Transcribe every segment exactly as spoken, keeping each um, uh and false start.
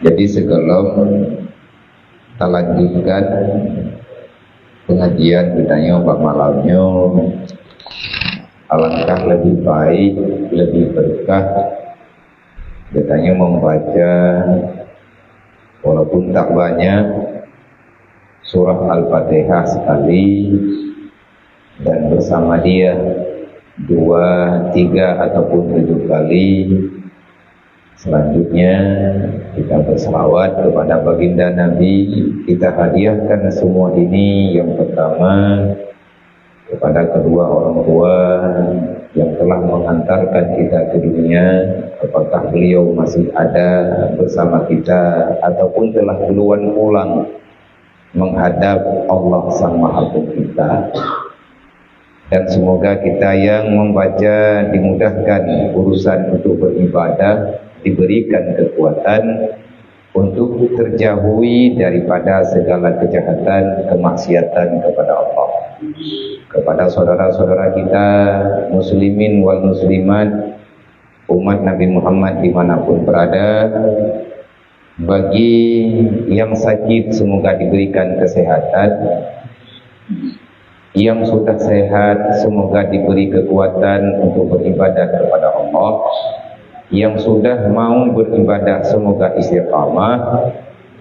Jadi, sebelum talanjutkan pengajian geutanyoe bak malam nyoe, alangkah lebih baik, lebih berkah geutanyoe membaca, walaupun tak banyak, surah Al-Fatihah sekali, dan bersama dia dua, tiga, ataupun tujuh kali. Selanjutnya, kita berselawat kepada baginda Nabi. Kita hadiahkan semua ini, yang pertama, kepada kedua orang tua yang telah mengantarkan kita ke dunia, apakah beliau masih ada bersama kita ataupun telah duluan pulang menghadap Allah Sang Maha Pencipta. Dan semoga kita yang membaca dimudahkan urusan untuk beribadah, diberikan kekuatan untuk terjauhi daripada segala kejahatan, kemaksiatan kepada Allah. Kepada saudara-saudara kita, muslimin wal muslimat, umat Nabi Muhammad dimanapun berada, bagi yang sakit, semoga diberikan kesehatan. Yang sudah sehat, semoga diberi kekuatan untuk beribadah kepada Allah. Yang sudah mau beribadah, semoga istiqamah.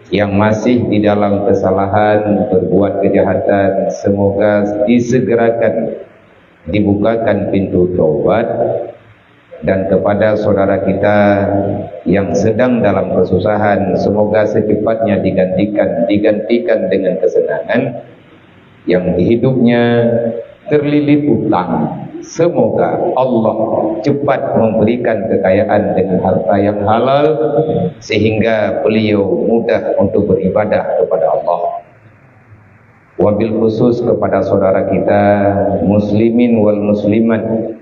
Yang masih di dalam kesalahan, berbuat kejahatan, semoga disegerakan dibukakan pintu taubat. Dan kepada saudara kita yang sedang dalam kesusahan, semoga secepatnya digantikan, digantikan dengan kesenangan. Yang di hidupnya terlilit utang, semoga Allah cepat memberikan kekayaan dengan harta yang halal, sehingga beliau mudah untuk beribadah kepada Allah. Wabil khusus kepada saudara kita, muslimin wal muslimat,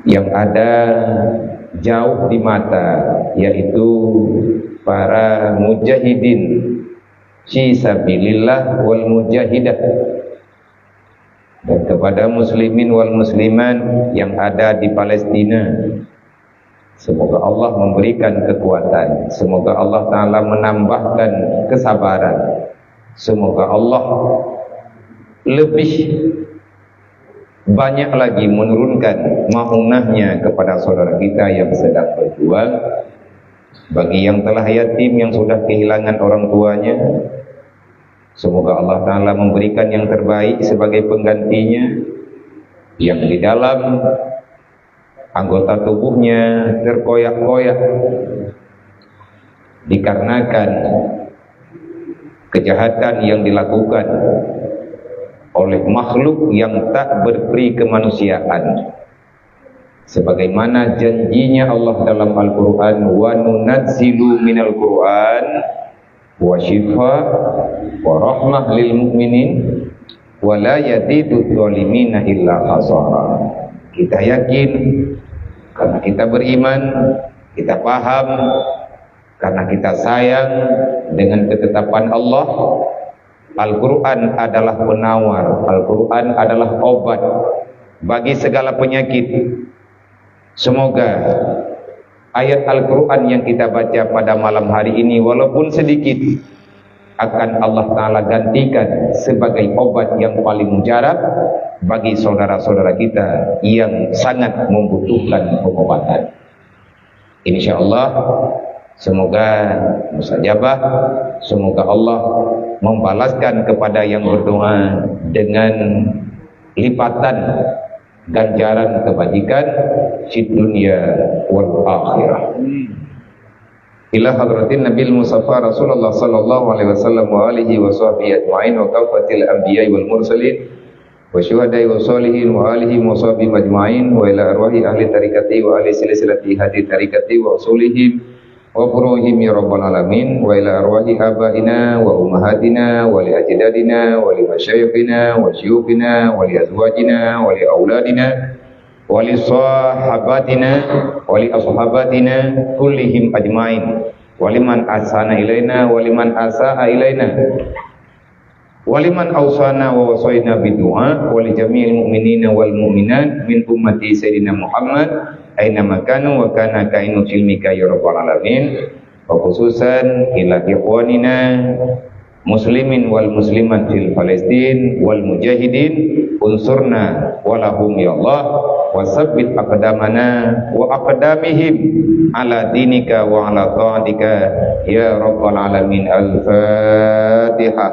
yang ada jauh di mata, yaitu para mujahidin fi sabilillah wal mujahidah, dan kepada muslimin wal muslimat yang ada di Palestina. Semoga Allah memberikan kekuatan. Semoga Allah Ta'ala menambahkan kesabaran. Semoga Allah lebih banyak lagi menurunkan maunahnya kepada saudara kita yang sedang berjuang. Bagi yang telah yatim, yang sudah kehilangan orang tuanya, semoga Allah Ta'ala memberikan yang terbaik sebagai penggantinya. Yang di dalam anggota tubuhnya terkoyak-koyak dikarenakan kejahatan yang dilakukan oleh makhluk yang tak berperi kemanusiaan. Sebagaimana janjinya Allah dalam Al-Quran, "Wa nunazzilu minal Quran wa syifa wa rahmah lil mu'minin wa la yazidu zalimina illa khasara." Kita yakin, karena kita beriman, kita paham, karena kita sayang dengan ketetapan Allah, Al-Quran adalah penawar, Al-Quran adalah obat bagi segala penyakit. Semoga ayat Al-Quran yang kita baca pada malam hari ini, walaupun sedikit, akan Allah Ta'ala gantikan sebagai obat yang paling mujarab bagi saudara-saudara kita yang sangat membutuhkan pengobatan. Insya Allah, semoga mustajabah, semoga Allah membalaskan kepada yang berdoa dengan lipatan ganjaran kebajikan di dunia wal akhirah. Ila hadratin Nabil Mustafa Rasulullah sallallahu alaihi wasallam wa alihi wa sahbihi ajma'in wa kafatil anbiya wal mursalin wa syuhada'i wa salihin wa alihim wa sahbihim ajma'in wa ila arwahi ahli tarikati wa ahli silsilati hadhihi tarikati wa usulihim wa furu'ihim ya rabbal alamin wa ila arwahi abaina wa ummahatina wa li ajdadina wa li masyayikhina wa syuyukhina wa li azwajina wa li auladina wa li sahabatina wa li ashabatina kullihim ajma'in wa liman ahsana ilaina wa liman asa'a ilaina wa liman ausana wa wasaina bidu'a wa li jami'il mu'minina wal mu'minat min ummati Sayyidina Muhammad aina ma kanu wa kana ka'inu fil mika ya rabbal alamin, wa khususan ila ikhwanina muslimin wal muslimat fil Palestin wal mujahidin, unsurna wa lahum ya Allah, wa sabbit aqdamana wa aqdamihim ala dinika wa ala ta'atika ya rabbal alamin. Al-Fatihah.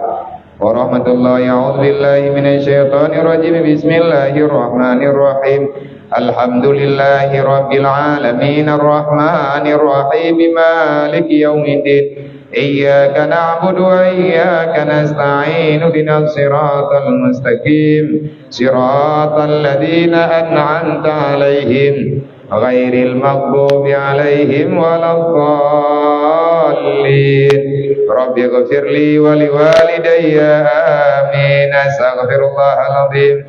Wa rahmatullahi, a'udzu billahi minasy syaithanir rajim. Bismillahirrahmanirrahim. Alhamdulillahi rabbil alamin, arrahmanir rahim, maliki yaumiddin. Iyyaka na'budu wa iyyaka nasta'in. Ihdinas siratal mustaqim. Siratal ladzina an'amta 'alaihim ghairil maghdubi 'alaihim waladdallin. Rabbighfirli wa liwalidayya. Amin. Astaghfirullahal azim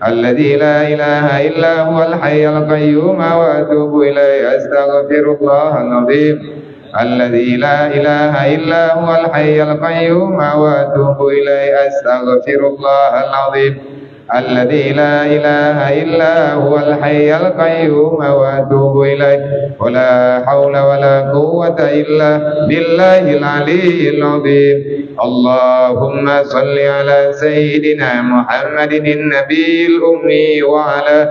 alladzi la ilaha illa huwal hayyul qayyum wa atubu ilaih. Astaghfirullahal azim alladzi la ilaha illa huwal hayyul qayyum wa atubu ilaih. Astaghfirullahal azim alladzi la ilaha illa huwal hayyul qayyum wa atubu ilaih. Wa la haula wa la quwwata illa billahil aliyyil azim. Allahumma shalli ala sayyidina Muhammadin nabiyil ummi wa ala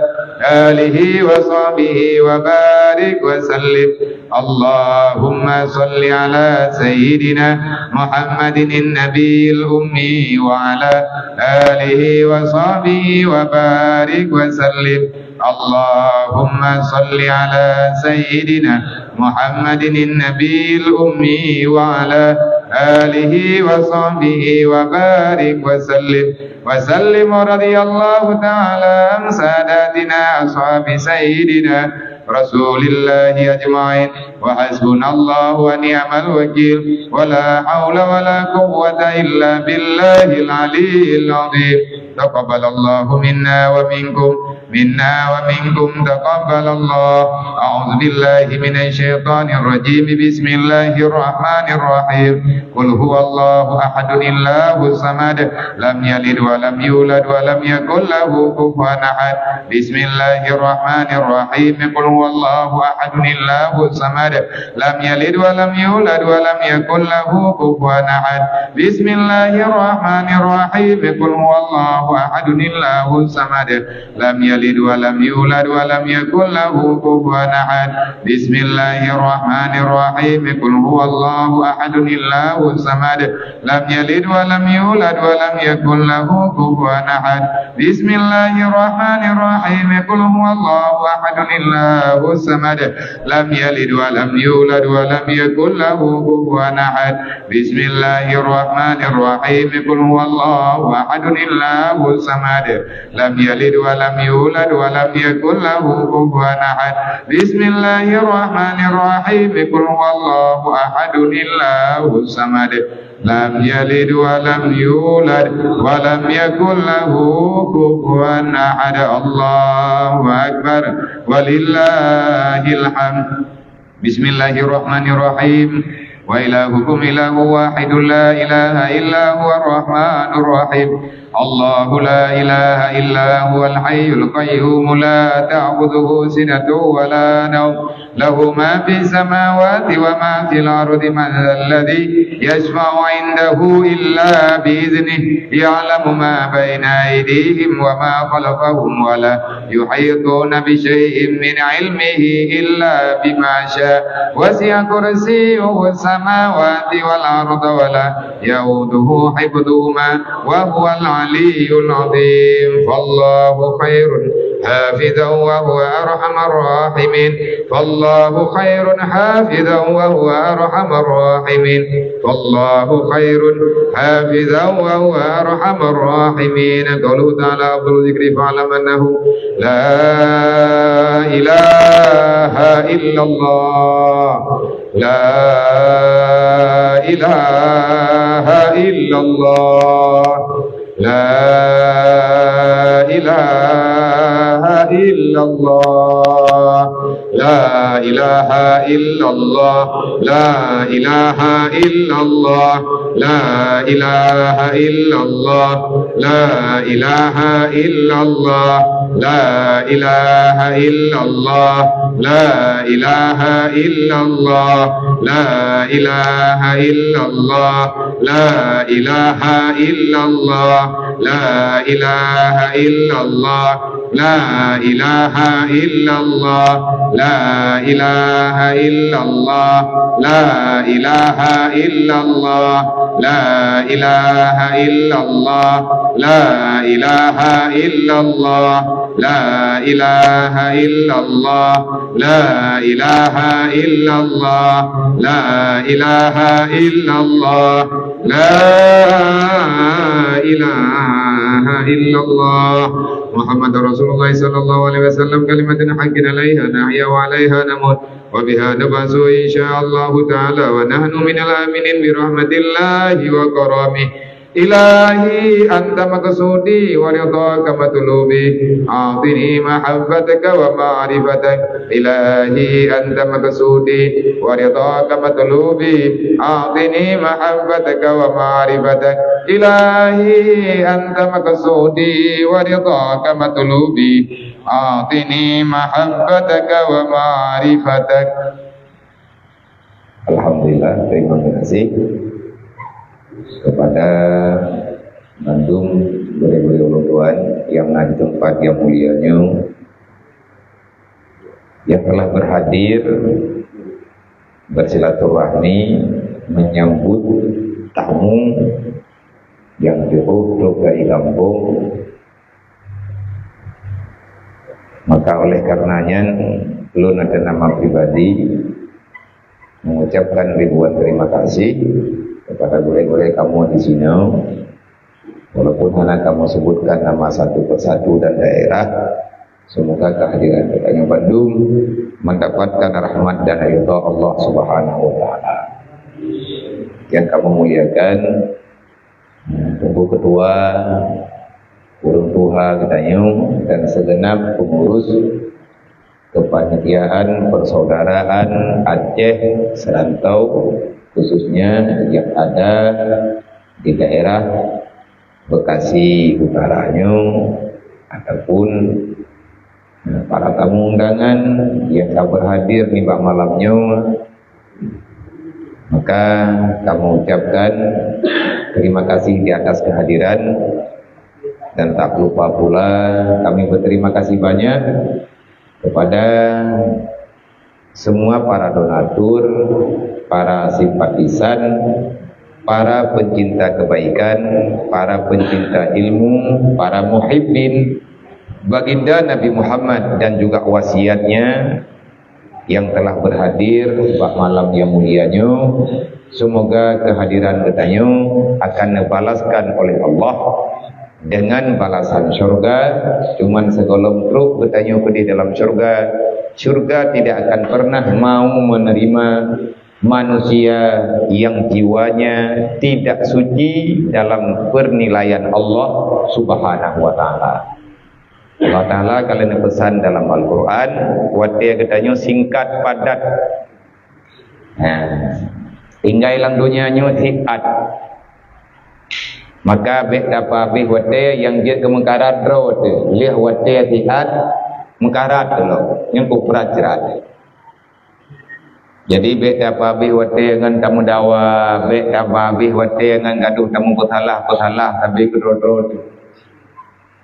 alihi wa sahbihi wa barik wa sallim. Allahumma shalli ala sayyidina Muhammadin nabiyil ummi wa ala alihi wa sahbihi wa barik wa sallim. Allahumma shalli ala sayyidina Muhammadin nabiyil ummi wa ala alihi wa sahbihi wa barik wa sallim. Wa sallim wa radiyallahu ta'ala an sadatina ashabi sayyidina Rasulillahi ajma'in. Wa hasbunallahu wa ni'mal wakil. Wa la haula wa la quwwata illa billahil aliyyil azim. Taqabbalallahu minna wa minkum, minna wa minkum taqabbalallah. A'udzu billahi minasy syaithanir rajim. Bismillahirrahmanirrahim. Qul huwallahu ahadun Allahus samad. Lam yalid wa lam yulad wa lam yakul lahu kufuwan ahad. Bismillahirrahmanirrahim. Qul huwallahu ahadun Allahus samad. Lam yalid wa lam yulad wa lam yakul lahu kufuwan ahad. Bismillahirrahmanirrahim. Qul huwallahu ahadun Allahus samad. Lam yalid wa lam yulad wa lam yakul lahu kufuwan ahad. Bismillahirrahmanirrahim. Qul huwallahu ahadun Allahus samad. Lam yalid wa lam yulad wa lam yakul lahu kufuwan ahad. Bismillahirrahmanirrahim. Qul huwallahu ahadun Allahus samad. Lam yalid wa lam yulad wa lam yakul lahu kufuwan ahad. Bismillahirrahmanirrahim. Qul huwallahu ahadun Allahus samad. Lam yalid wa lam yulad wa lam yakul lahu kufuwan ahad. Bismillahirrahmanirrahim. Qul huwallahu ahadun Allahus samad. Lam yalid wa lam yulad wa lam yakul lahu kufuwan ahad. Allahu akbar. Walillahil hamd. Bismillahirrahmanirrahim. Wa ilahukum ilahu wahidun la ilaha illa huwa rahmanur rahim. Allahu la ilaha illa huwal hayyul qayyum la ta'khudhuhu sinatun wa la nawm. Lahu ma fis samawati wa ma fil ardi. Man dzalladzi yashfa'u 'indahu illa bi idznih. Ya'lamu ma baina aydihim wa ma khalfahum wa la yuhituna bi syai'in min ilmihi illa bima sya. Wasi'a kursiyyuhus samawati wal arda wa la yauduhu hifdhuhuma wa huwal aliyyul azim. Fallahu khairun hafizan wa huwa arhamar rahimin. Fallahu khairun hafizan wa huwa arhamar rahimin. Fallahu khairun hafizan wa huwa arhamar rahimin. Qauluhu ta'ala, afdalu dzikri fa'lam annahu la ilaha illallah. La ilaha illallah. La ilaha illallah. La ilaha illallah. La ilaha illallah. La ilaha illallah. La ilaha illallah. لا إله إلا الله، لا إله إلا الله، لا إله إلا الله، لا إله إلا الله، لا إله إلا الله، لا إله إلا الله، لا إله إلا الله، لا إله إلا الله، لا إله إلا الله، لا إله إلا الله، لا إله إلا الله، لا إله إلا الله، لا إله إلا الله، لا إله إلا الله. محمد رسول الله صلى الله عليه وسلم، كلمة حق عليها نحيا وعليها نموت وبها نبعث إن شاء الله تعالى ونحن من الآمنين برحمة الله وكرمه. إلهي أنت مقصودي ورضاك مطلوبي، أعطني محبتك ومعرفتك. إلهي أنت مقصودي ورضاك مطلوبي، أعطني محبتك ومعرفتك. إلهي أنت مقصودي ورضاك مطلوبي، أعطني محبتك ومعرفتك. Alhamdulillah, terima kasih kepada mandum gurée-gurée ulôn tuan yang na di tempat yang mulia nyoe, yang telah berhadir bersilaturahmi menyambut tamu yang jauh trok dari kampung. Maka oleh karenanya, lôn atas nama pribadi mengucapkan ribuan terima kasih kepada gurée-gurée kamoe di sinoe. Walaupun hana kamoe sebutkan nama satu persatu dan daerah, semoga kehadiran geutanyoe bandum mendapatkan rahmat dan ridha Allah Subhanahu wa Ta'ala. Yang kamoe muliakan, Teungku Ketua, ureuëng tuha geutanyoe, dan segenap pengurus Kepanitiaan Persaudaraan Aceh Serantau, khususnya yang ada di daerah Bekasi Utara nyoe, ataupun para tamu undangan yang ka berhadir nibak malam nyoe, maka kamoe ucapkan terima kasih di atas kehadiran, dan tak lupa pula kami berterima kasih banyak kepada semua para donatur, para simpatisan, para pencinta kebaikan, para pencinta ilmu, para muhibbin Baginda Nabi Muhammad dan juga wasiatnya yang telah berhadir bak malam yang mulia nyoe. Semoga kehadiran geutanyoe akan dibalaskan oleh Allah dengan balasan syurga. Cuman sigohlom trok geutanyoe keudeh dalam syurga, syurga tidak akan pernah mau menerima manusia yang jiwanya tidak suci dalam penilaian Allah Subhanahu wa Ta'ala. Allah Ta'ala ka lheueh pesan dalam Al-Quran, watée geutanyoe singkat padat. Nah, tinggai lam donya nyoe siat. Maka bék tapeuhabéh watée nyang jeuet keu meukarat droe teuh, lheueh watée siat meukarat teuh lom, nyang kuprat jrat. Jadi bék tapeuhabéh watée ngon tameudawa, bék tapeuhabéh watée ngon gadoh tameupeusalah-peusalah sabe keudroe-droe teuh.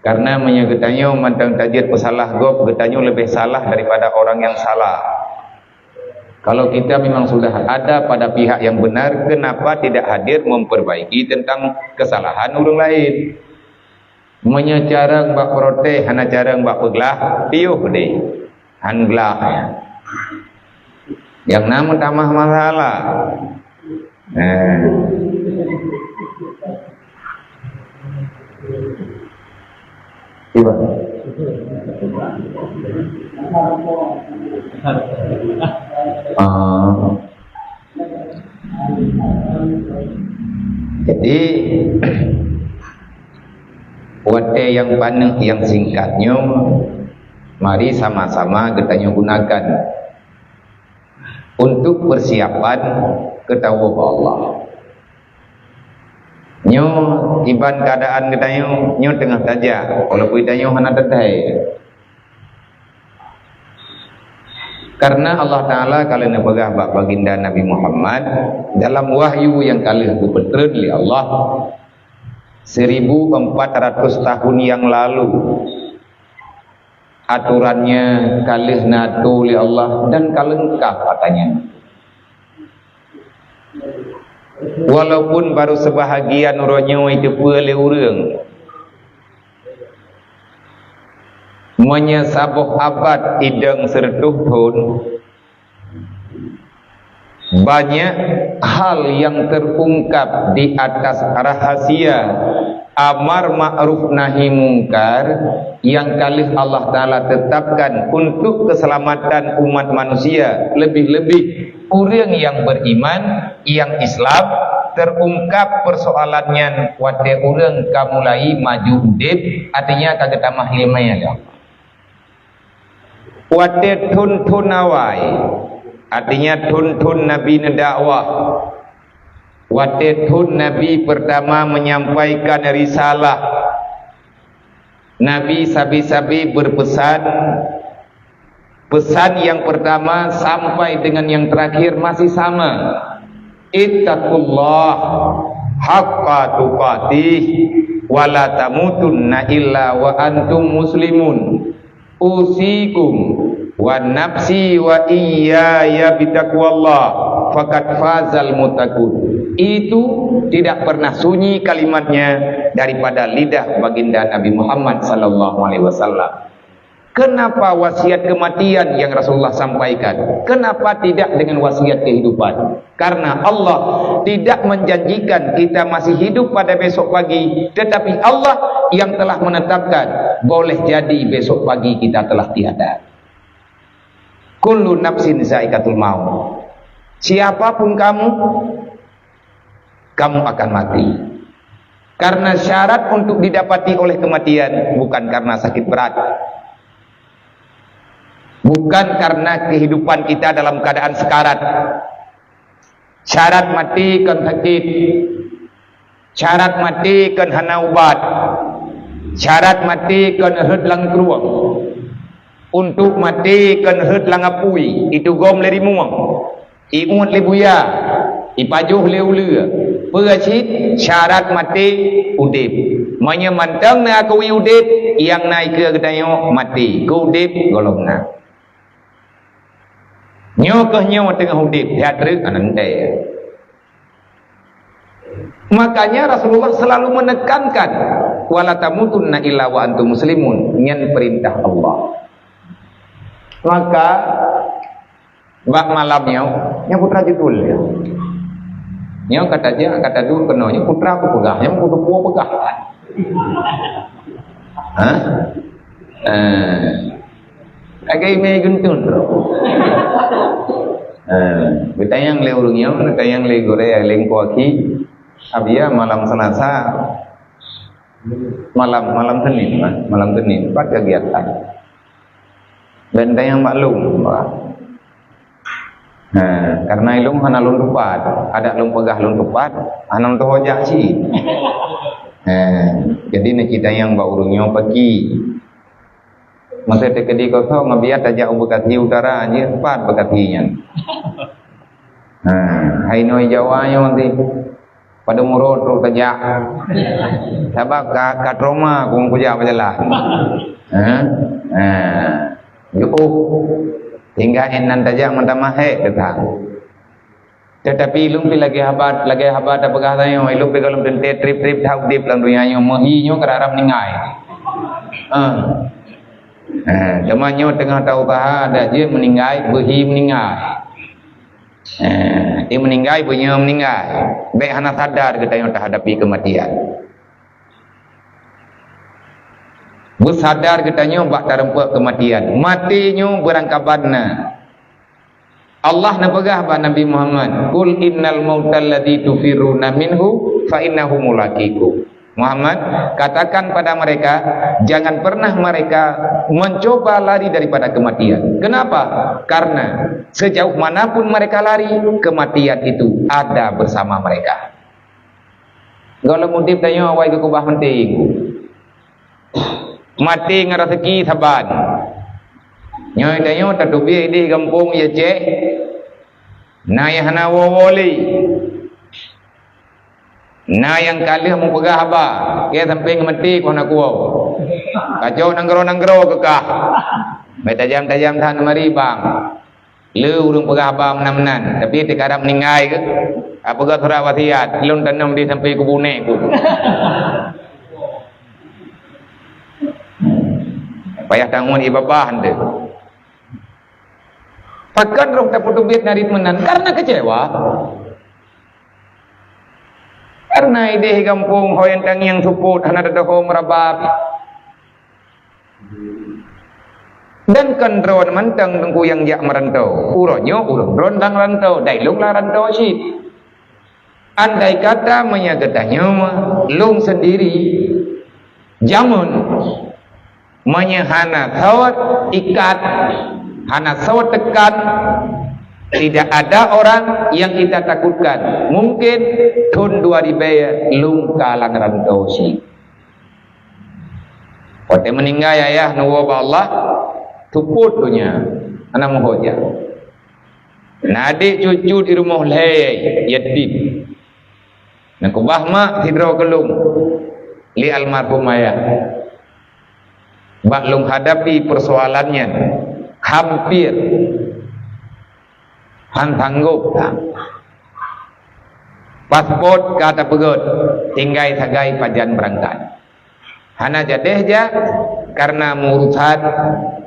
Karena meunyoe geutanyoe mantong tajeuet peusalah gob, geutanyoe leubeh salah daripada orang yang salah. Kalau kita memang sudah ada pada pihak yang benar, kenapa tidak hadir memperbaiki tentang kesalahan ureuëng lain? Meunyoe carông bak protes hana carông bak peuglah, piôh deh, han glah. Nyang na meutamah masalah. Nah. Iban. Ah. Jadi, watée nyang paneuk nyang singkat nyoe, mari sama-sama geutanyoe gunakan untuk persiapan keu taweueb Allah. Nyoe iban keuadaan geutanyoe, nyoe teungoh tajak, walaupun tanyoe hana teuthèe. Karena Allah Ta'ala ka lheueh neupeugah bak baginda Nabi Muhammad dalam wahyu nyang ka lheueh geupeutreun lé Allah seribu empat ratus tahun nyang lalu. Aturannya ka lheueh neuatur lé Allah dan ka leungkap katanya. Walaupun baru seubahagian uroe nyoe jiteupeue lé ureuëng, meunyoe saboh abad idong seureutôh thon, banyak hal yang terungkap di atas rahasia amar ma'ruf nahi mungkar yang ka lheueh Allah Ta'ala tetapkan untuk keselamatan umat manusia, lebih-lebih ureuëng nyang beriman, nyang Islam, terungkap persoalan nyan watée ureuëng ka mulai maju udeb, artinya ka geutamah iéleumé lom. Watée thon-thon awai, artinya thon-thon Nabi neudakwah, watée thon Nabi pertama menyampaikan risalah, Nabi sabe-sabe berpesan, pesan yang pertama sampai dengan yang terakhir masih sama. "Ittaqullah haqqa tuqatih wa la tamutunna illa wa antum muslimun. Usikum wa nafsi wa iyyaya bitaqwallah, faqad fazal muttaqun." Itu tidak pernah sunyi kalimatnya daripada lidah baginda Nabi Muhammad sallallahu alaihi wasallam. Kenapa wasiat kematian yang Rasulullah sampaikan? Kenapa tidak dengan wasiat kehidupan? Karena Allah tidak menjanjikan kita masih hidup pada besok pagi, tetapi Allah yang telah menetapkan boleh jadi besok pagi kita telah tiada. Kullu nafsin zaikatul maut. Siapapun kamu, kamu akan mati. Karena syarat untuk didapati oleh kematian bukan karena sakit berat, bukan karena kehidupan kita dalam keadaan sekarat. Syarat maté kon sakét, syarat maté kon hana ubat, syarat maté kon rhot lam krueng. Untuk maté kon rhot lam apui, itugom lé rimueng, iuet lé buya, ipajoh lé uleue. Peue cit syarat maté? Udeb. Meunyoe mantong na akui udeb, nyang na ikeue geutanyoe maté. Keu udeb gohlom na. Nyoe keuh nyoe teungoh udeb, that treuk aneuk teuntée. Makanya Rasulullah selalu menekankan, "Wala tamutunna illa wa antum muslimun." Nyan perintah Allah. Maka bak malam nyoe, nyoe putra judul nyoe. Nyoe ka tajak, ka taduek keunoe, nyoe putra peugah, nyoe putra peugah. Hah? Eh. Lagée mé geuntun. Eh, geutanyong lé ureuëng nyoe, geutanyong lé gurée, lé engkau aki. Abia malam Selasa. Malam, malam Senin, malam Senin, pat kegiatan. Dan tanyong bak lôn, bah. Ha, karena ilôn hana lôn tupat, adak lôn peugah lôn tupat, hana lôn tuho jak cit. Ha, jadi neucit tanyong bak ureuëng nyoe paki. Masa teukeudi kosong, biar tajak u Bekasi Utara, jeuet pat Bekasi nyan. Ha, hai noi Jawa nyoe ti. Padum uroe trok tajak. Sabab ka, ka trauma kong kujak bajalan. Ha? Ha. Yuh. Tinggai nan tajak mata mahek teuka. Tetapi ilung pi lagée haba, lagée haba tapeugah tanyoe, ilung pi galom teuntée trip-trip that udeb lam dunia nyoe, meuhi nyoe keurara meuninggai. Ha. Ha, teuma nyoe teungoh ta usaha dak jeuet meuninggai, beuhi meuninggai. Eh, dia meuninggai, beunyoe meuninggai. Bék hana sadar geutanyoe tahadapi keumatian. Beusadar geutanyoe bak tareumpok keumatian. Maté nyoe beurangkaban na. Allah neupeugah bak Nabi Muhammad, "Qul innal mautal ladzi tufirruna minhu fa innahu mulaqikum." Muhammad, katakan pada mereka, jangan pernah mereka mencoba lari daripada kematian. Kenapa? Karena sejauh manapun mereka lari, kematian itu ada bersama mereka. Gohlom udeb tanyoe awai geukeubah maté. Maté ngon raseuki saban. Nyoe tanyoe tateubiet ideh gampông i Aceh. Na nyang hana woe-woe lé. Na nyang ka lheueh mupeugah haba, keu sampoe ngon maté keu hana kuwoe. Kacok nanggroe-nanggroe keu kah. Bèk tajam-tajam that mari bang. Le ureueng peugah haba meunan-meunan, tapi teuka rab meuninggai geuh. Peugah surat wasiat, lôn tanom di sampoe kubu nek ku. Payah tangon ié babah ente. Pakon roh tapeuteubiet narit meunan? Karena kecewa. Karena ideh gampông ho nyang tangieng seupôt hana teudoho meuraba. Dan kon droe mantong teungku nyang jak meurantau. Uroe nyoe ureueng droe lam rantau, dai lôn lam rantau cit. Andai kata meunyoe geutanyoe lôn sendiri, jameun, meunyoe hana sot ikat, hana sot teukan, tidak ada orang yang kita takutkan. Mungkin thon dua ribèe lôn ka lam rantau cit. Watèe meuninggai ayah neuwoe bak Allah, seupôt donya, hana meuho jak. Na adék cucu di rumoh lhèe yatim. Neukeubah mak sidroe keu lôn lé almarhum ayah. Bak lôn hadapi peusoalan nyan, hampir han sanggob that. Paspot ka tapeugöt, tinggai sagai pajan beurangkat. Hana jadeh jak, kareuna meuurusan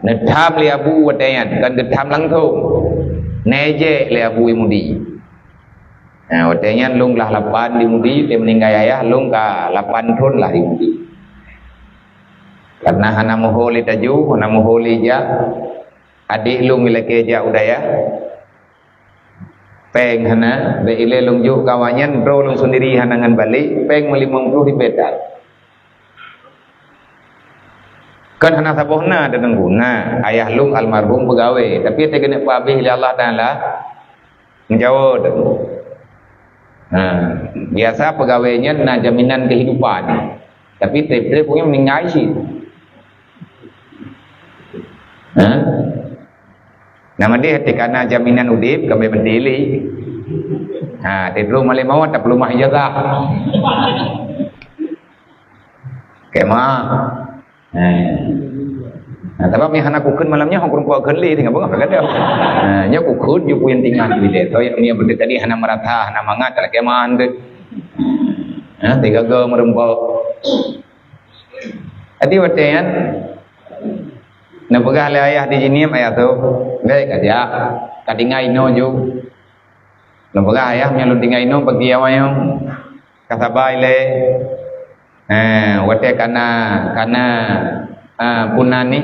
neutham lé abu watèe nyan, kon geutham langsông. Neujek lé abu i Mudi. Nah, watèe nyan lôn glah lapan di Mudi, watèe meuninggai ayah lôn ka lapan thon lah di Mudi. Kareuna hana meuho lé taju, hana meuho lé jak, adék lôn ilakèe jak u dayah. Péng hana, bèk ilèe lôn jok keu awaknyan, droe lôn sendiri hana ngon balek, péng meulimong ploh ribèe that. Kan hana saboh na, Teungku, na, ayah lôn almarhum peugawée, tapi teuh geuneuk peuhabéh lé Allah Taala, meujaweueb. Ha, biasa peugawée nyan na jaminan kehidupan, tapi trép-trép ureueng meuninggai cit. Ha? Nama deh, teuka na jaminan udép, ka meuteulé. Ha, teuka malam mawat, tapeuleumah ijazah. Kemah. Ha. Nah, sabab nyang hana kukheun malam nyoe, hana kureumpok kheun lé, tinggai beungoh ka gadôh. Ha, nyoe kukheun ju peue nyang tinggai di bidée. Soe nyang, nyang beutôi tadi hana meurasa, hana mangat, dalam kemah tu. Ha, teuka go meureumpok. Jadi watée nyan, neupeugah lé ayah di jihnyan, "Ayah tu, bèk kajak, ka tinggai inoe ju." Neupeugah ayah, "Meunyoe lôn tinggai inoe, bagi awai nyoe, ka sabai lé." Eh, watée kana, kana, ah, puna ni,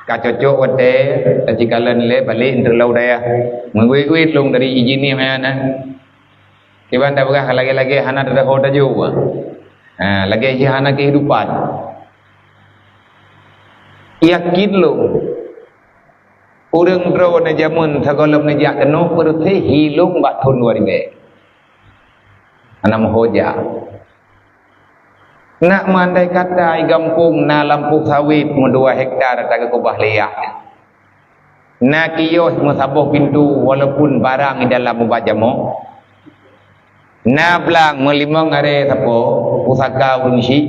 ka cocok watée, tacikalon lé, balek, enteuk lom u dayah. Meuguet-guet lôn dari jihnyan ayah na. Kiban tapeugah lagée-lagée hana teudaho taju. Ha, lagée jih hana kehidupan. Yakin lôn, ureuëng droe na jameun sigohlom neujak keunoe peureuséh hi lôn bak thon dua ribée. Hana meuho jak. Nak meundai kata i gampông na lampôh sawét meudua hektar ka geukeubah lé yah. Na kios meusaboh pintoe walaupun barang i dalam ubat jamoe. Na blang meulimong aré sapo, pusaka ureuëng syik,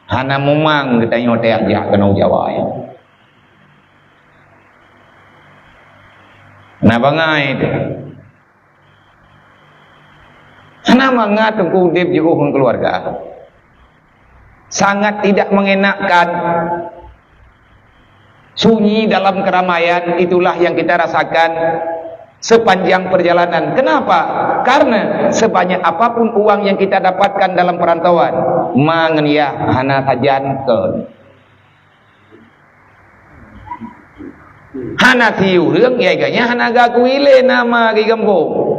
hana mumang geutanyoe tajak keunoe Jawa nyan. Na bangai teuh. Hana mangat teungku udeb jiôh ngon keuluwarga. Sangat tidak mengenakkan. Sunyi dalam keramaian, itulah yang kita rasakan sepanjang perjalanan. Kenapa? Karena sebanyak apapun uang yang kita dapatkan dalam perantauan, ma ngon yah hana sajan kon. Hana siureuëng, ya, ganya hana geuakui lé nama di gampông.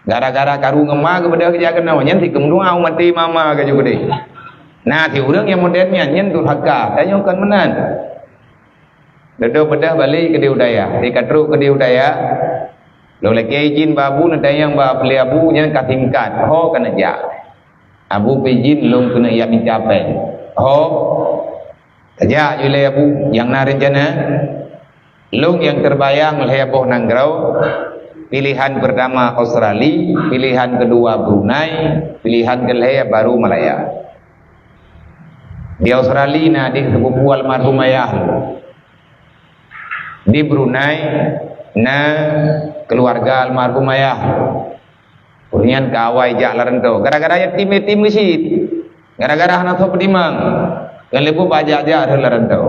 Gara-gara karu ngon ma geubeudôh jak keunoe, nyan si keumeudoa u maté mama ka ju keudeh. Na siureuëng nyang modern nyan, nyan durhaka, tanyoe kon meunan. Dudoe beudôh balek keudeh u dayah, di ka trok keudeh u dayah, lôn lakée izin bak abu, neutanyong bak lé abu, nyan ka singkat, ho ka neujak. Abu pih jin lôn keuneuk jak mita péng. Ho, tajak ju lé Abu, nyang na reuncana. Lôn nyang teubayang lhèe boh nanggroe, pilihan pertama Australia, pilihan kedua Brunei, pilihan keulhèe baru Malaya. Di Australia na adik sepupu almarhum ayah. Di Brunei na keluarga almarhum ayah. Ureueng nyan ka awai jak lam rantau. Gara-gara yatim-yatim geucit. Gara-gara hana soe peutimang. Ngon leubeh bajak jak rhot lam rantau.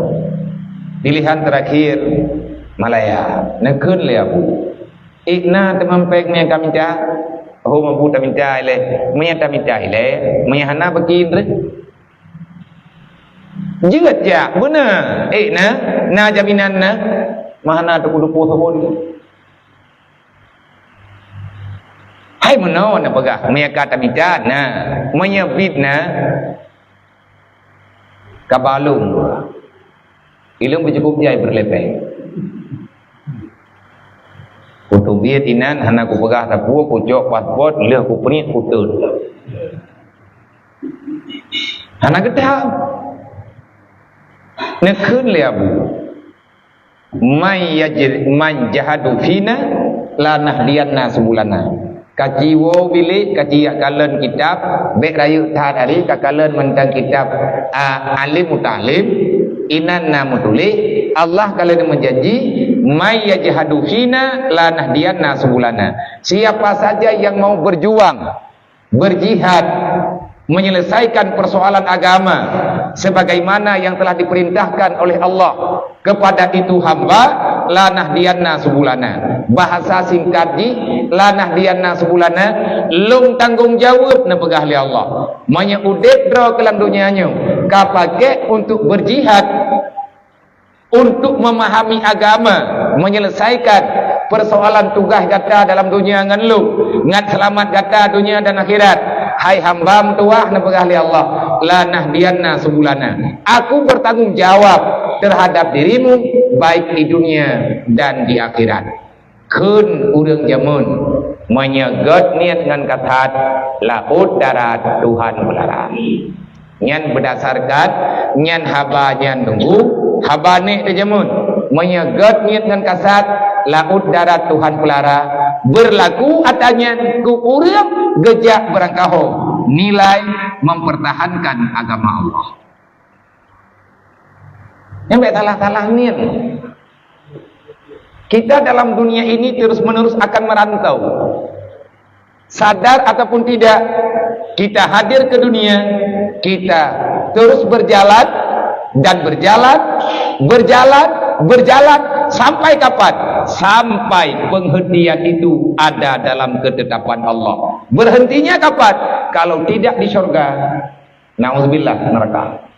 Pilihan terakhir Malaya. Neukheun lé Abu. Ék na teuma péng nyang ka mita. Ho Abu tamita ilèe. Meunyo tamita ilèe, meunyo hana beuki rhot. Jeuet jak, beuna. Ék na, na jaminan na. Meuhana teupeue-teupeue saboh. Hai meunoe neupeugah, meunyo ka tamita na, meunyo bit na, ka balong dua. Ilôn beucukup jai beureulepée. Kuteubiet inan hana kupeugah sapeue, kucok paspot, lheueh kupriet, kuteun. Hana geutam. Neukheun lé Abu. "Man yajri-, man jahadu fina lanahdiyanna subulana." Kaci woe bilék, kaci jak kalon kitab, bék rayeuk that hari kakalon mantong kitab, a, Alim Muta'allim, inan na meutuléh, Allah ka lheueh meujanji, "Man yajhadu fina lanahdiyanna subulana." Siapa saja yang mau berjuang, berjihad, menyelesaikan persoalan agama sebagaimana yang telah diperintahkan oleh Allah kepada itu hamba, "Lanahdiyanna subulana." Bahasa singkat jih, "Lanahdiyanna subulana", lôn tanggong jaweueb neupeugah lé Allah. Meunyoe udeb droe keu lam donya nyoe ka pakék untuk berjihad, untuk memahami agama, menyelesaikan persoalan tugaih gata dalam dunia ngon lôn, ngat seulamat gata dunia dan akhirat. Hai hamba meutuwah, neupeugah lé Allah, "Lanahdiyanna subulana." Aku bertanggung jawab terhadap dirimu, baik di dunia dan di akhirat. Kheun ureuëng jameun, meunyoe gét niet ngon kasat, laôt darat Tuhan peulara. Nyan beudasarkan nyan haba nyan nunggu, haba nek teujameun. Meunyoe gét niet ngon kasat, laôt darat Tuhan peulara, beurlaku atra nyan keu ureuëng geujak beurangkaho nilai mempertahankan agama Allah. Nyang bék salah-salah niet. Kita dalam dunia ini terus-menerus akan merantau. Sadar ataupun tidak, kita hadir ke dunia, kita terus berjalan dan berjalan, berjalan, berjalan sampai kapan? Sampai penghentian itu ada dalam ketetapan Allah. Berhentinya kapan? Kalau tidak di surga, nauzubillah, neraka.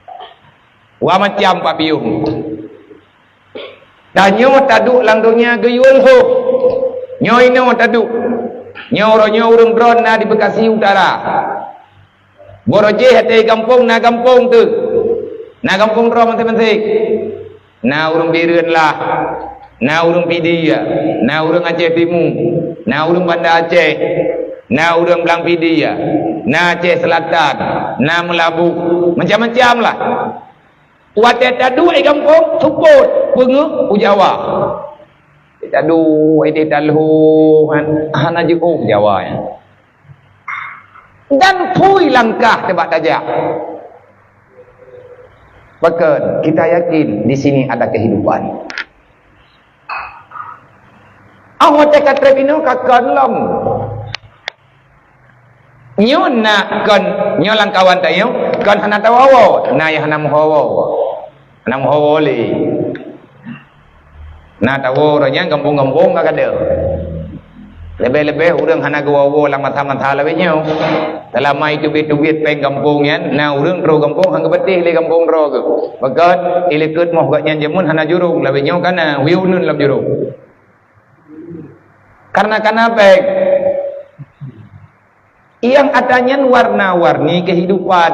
Wa macam papiôh. Tanyoe taduek lam donya geuyue lhôh. Nyoe inoe taduek. Nyoe uroe nyoe ureuëng droe na di Bekasi Utara. Boro jéh até gampông na gampông teuh. Na gampông droe maséng-maséng. Na ureuëng Bireuen lah. Na ureuëng Pidie. Na ureuëng Aceh Timu. Na ureuëng Banda Aceh. Na ureuëng Blang Pidie. Na Aceh Selatan. Na Meulaboh. Macam-macam lah. Watée taduek i gampông, seupôt peungeuh u Jawa. Taduek idéh talhô han-, hana jiôh Jawa nyan. Dan phui langkah teuh bak tajak. Pakon kita yakin di sini ada kehidupan. Ah, watée ka trép inoe ka kon lom. Nyoe na kon, nyoe lam kawan tanyoe, kon hana tawoe-woe, na nyang hana meuwoe-woe. Hana meuwoe-woe lé. Na tawoe uroe nyan gampông-gampông ka gadôh. Leubeh-leubeh ureuëng hana geuwoe-woe lam masa-masa lawét nyoe. Seulama iteubiet-teubiet péng gampông nyan, na ureuëng trôh gampông han geupatéh lé gampông droe geuh. Pakon, i likôt moh gobnyan jameun hana jurông, lawét nyoe ka na, wiew uneuen lam jurông. Karena kana péng. Nyang atra nyan warna-warni kehidupan.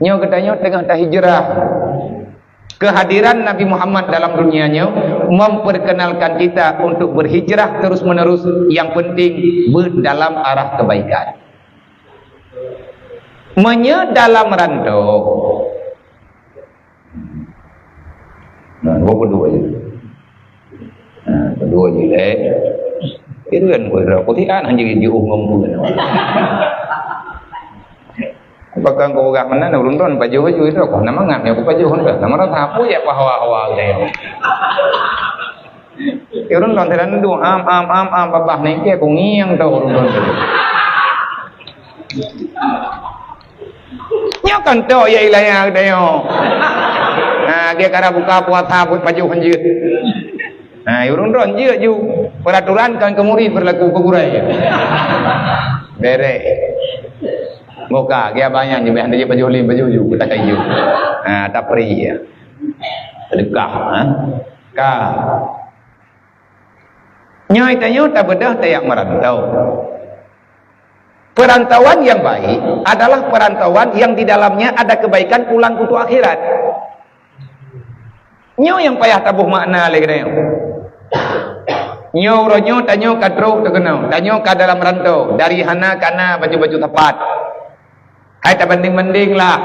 Nyoe geutanyoe teungoh tahijrah. Kehadiran Nabi Muhammad dalam dunia nyoe memperkenalkan kita untuk berhijrah terus-menerus, yang penting beuet dalam arah kebaikan. Meunyoe dalam rantau. Nah, dua puluh dua je. Nah, kedua je, eh. Itu kan kau dah putih kan, hanya di umum pun. Bahkan kau peugah mana, ureueng droen pajoh baju itu, kau nama ngam ya, kau pajoh hendak. Nama rasa apa ya, pahawa-hawa gitu ya. Ya, ureueng droen teulan du, am, am, am, am, babah nengke, kau ngieng tau ureueng droen. Nyoe kan tok ya ilaya geutanyoe. Ha, dia kada buka puasa buat baju hanjeuet. Ha, ureueng droen jeuet ju. Peraturan kan ke murid berlaku ke gurée. Berek. Buka, dia banyak je, biar dia baju lim, baju ju, kita kayu. Ha, tapri ya. Sedekah, ha. Ka. Nyoe tanyoe tabeudôh tajak merantau. Perantauan yang baik adalah perantauan yang di dalamnya ada kebaikan pulang untuk akhirat. Nyoe nyang payah taboh makna lé geutanyoe. Nyoe uroe nyoe tanyoe ka trok teukeunong, tanyoe ka dalam rantau, dari hana kana baju-baju sapat. Hai tabanding-banding lah.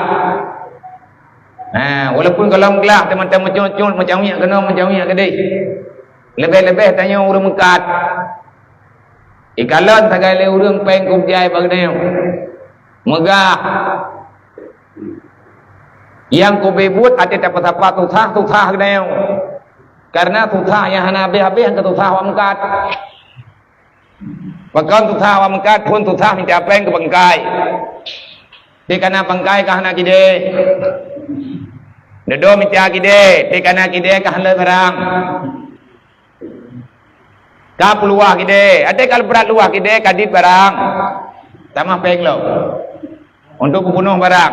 Ha, walaupun golom glah teuma meucut-cut, macam minyak keunoe, macam minyak keudeh. Leubeh-leubeh tanyoe ureueng meukat. Ikalon sagai lé ureueng péng keu jai bak geutanyoe. Meugah. Nyang keubeue buet até tapeusapat susah, susah geutanyoe. Karena susah nyang hana habéh-habéh nyang keu susah awak meukat. Pakon susah awak meukat phon susah mita péng keu bangkai. Teuka na bangkai ka hana kidé. Dodo mita kidé, teuka na kidé ka hana barang. Ka peuluwah kidé, até ka brat luwah kidé ka dit barang. Tamah péng lom. Untuk peupunoh barang.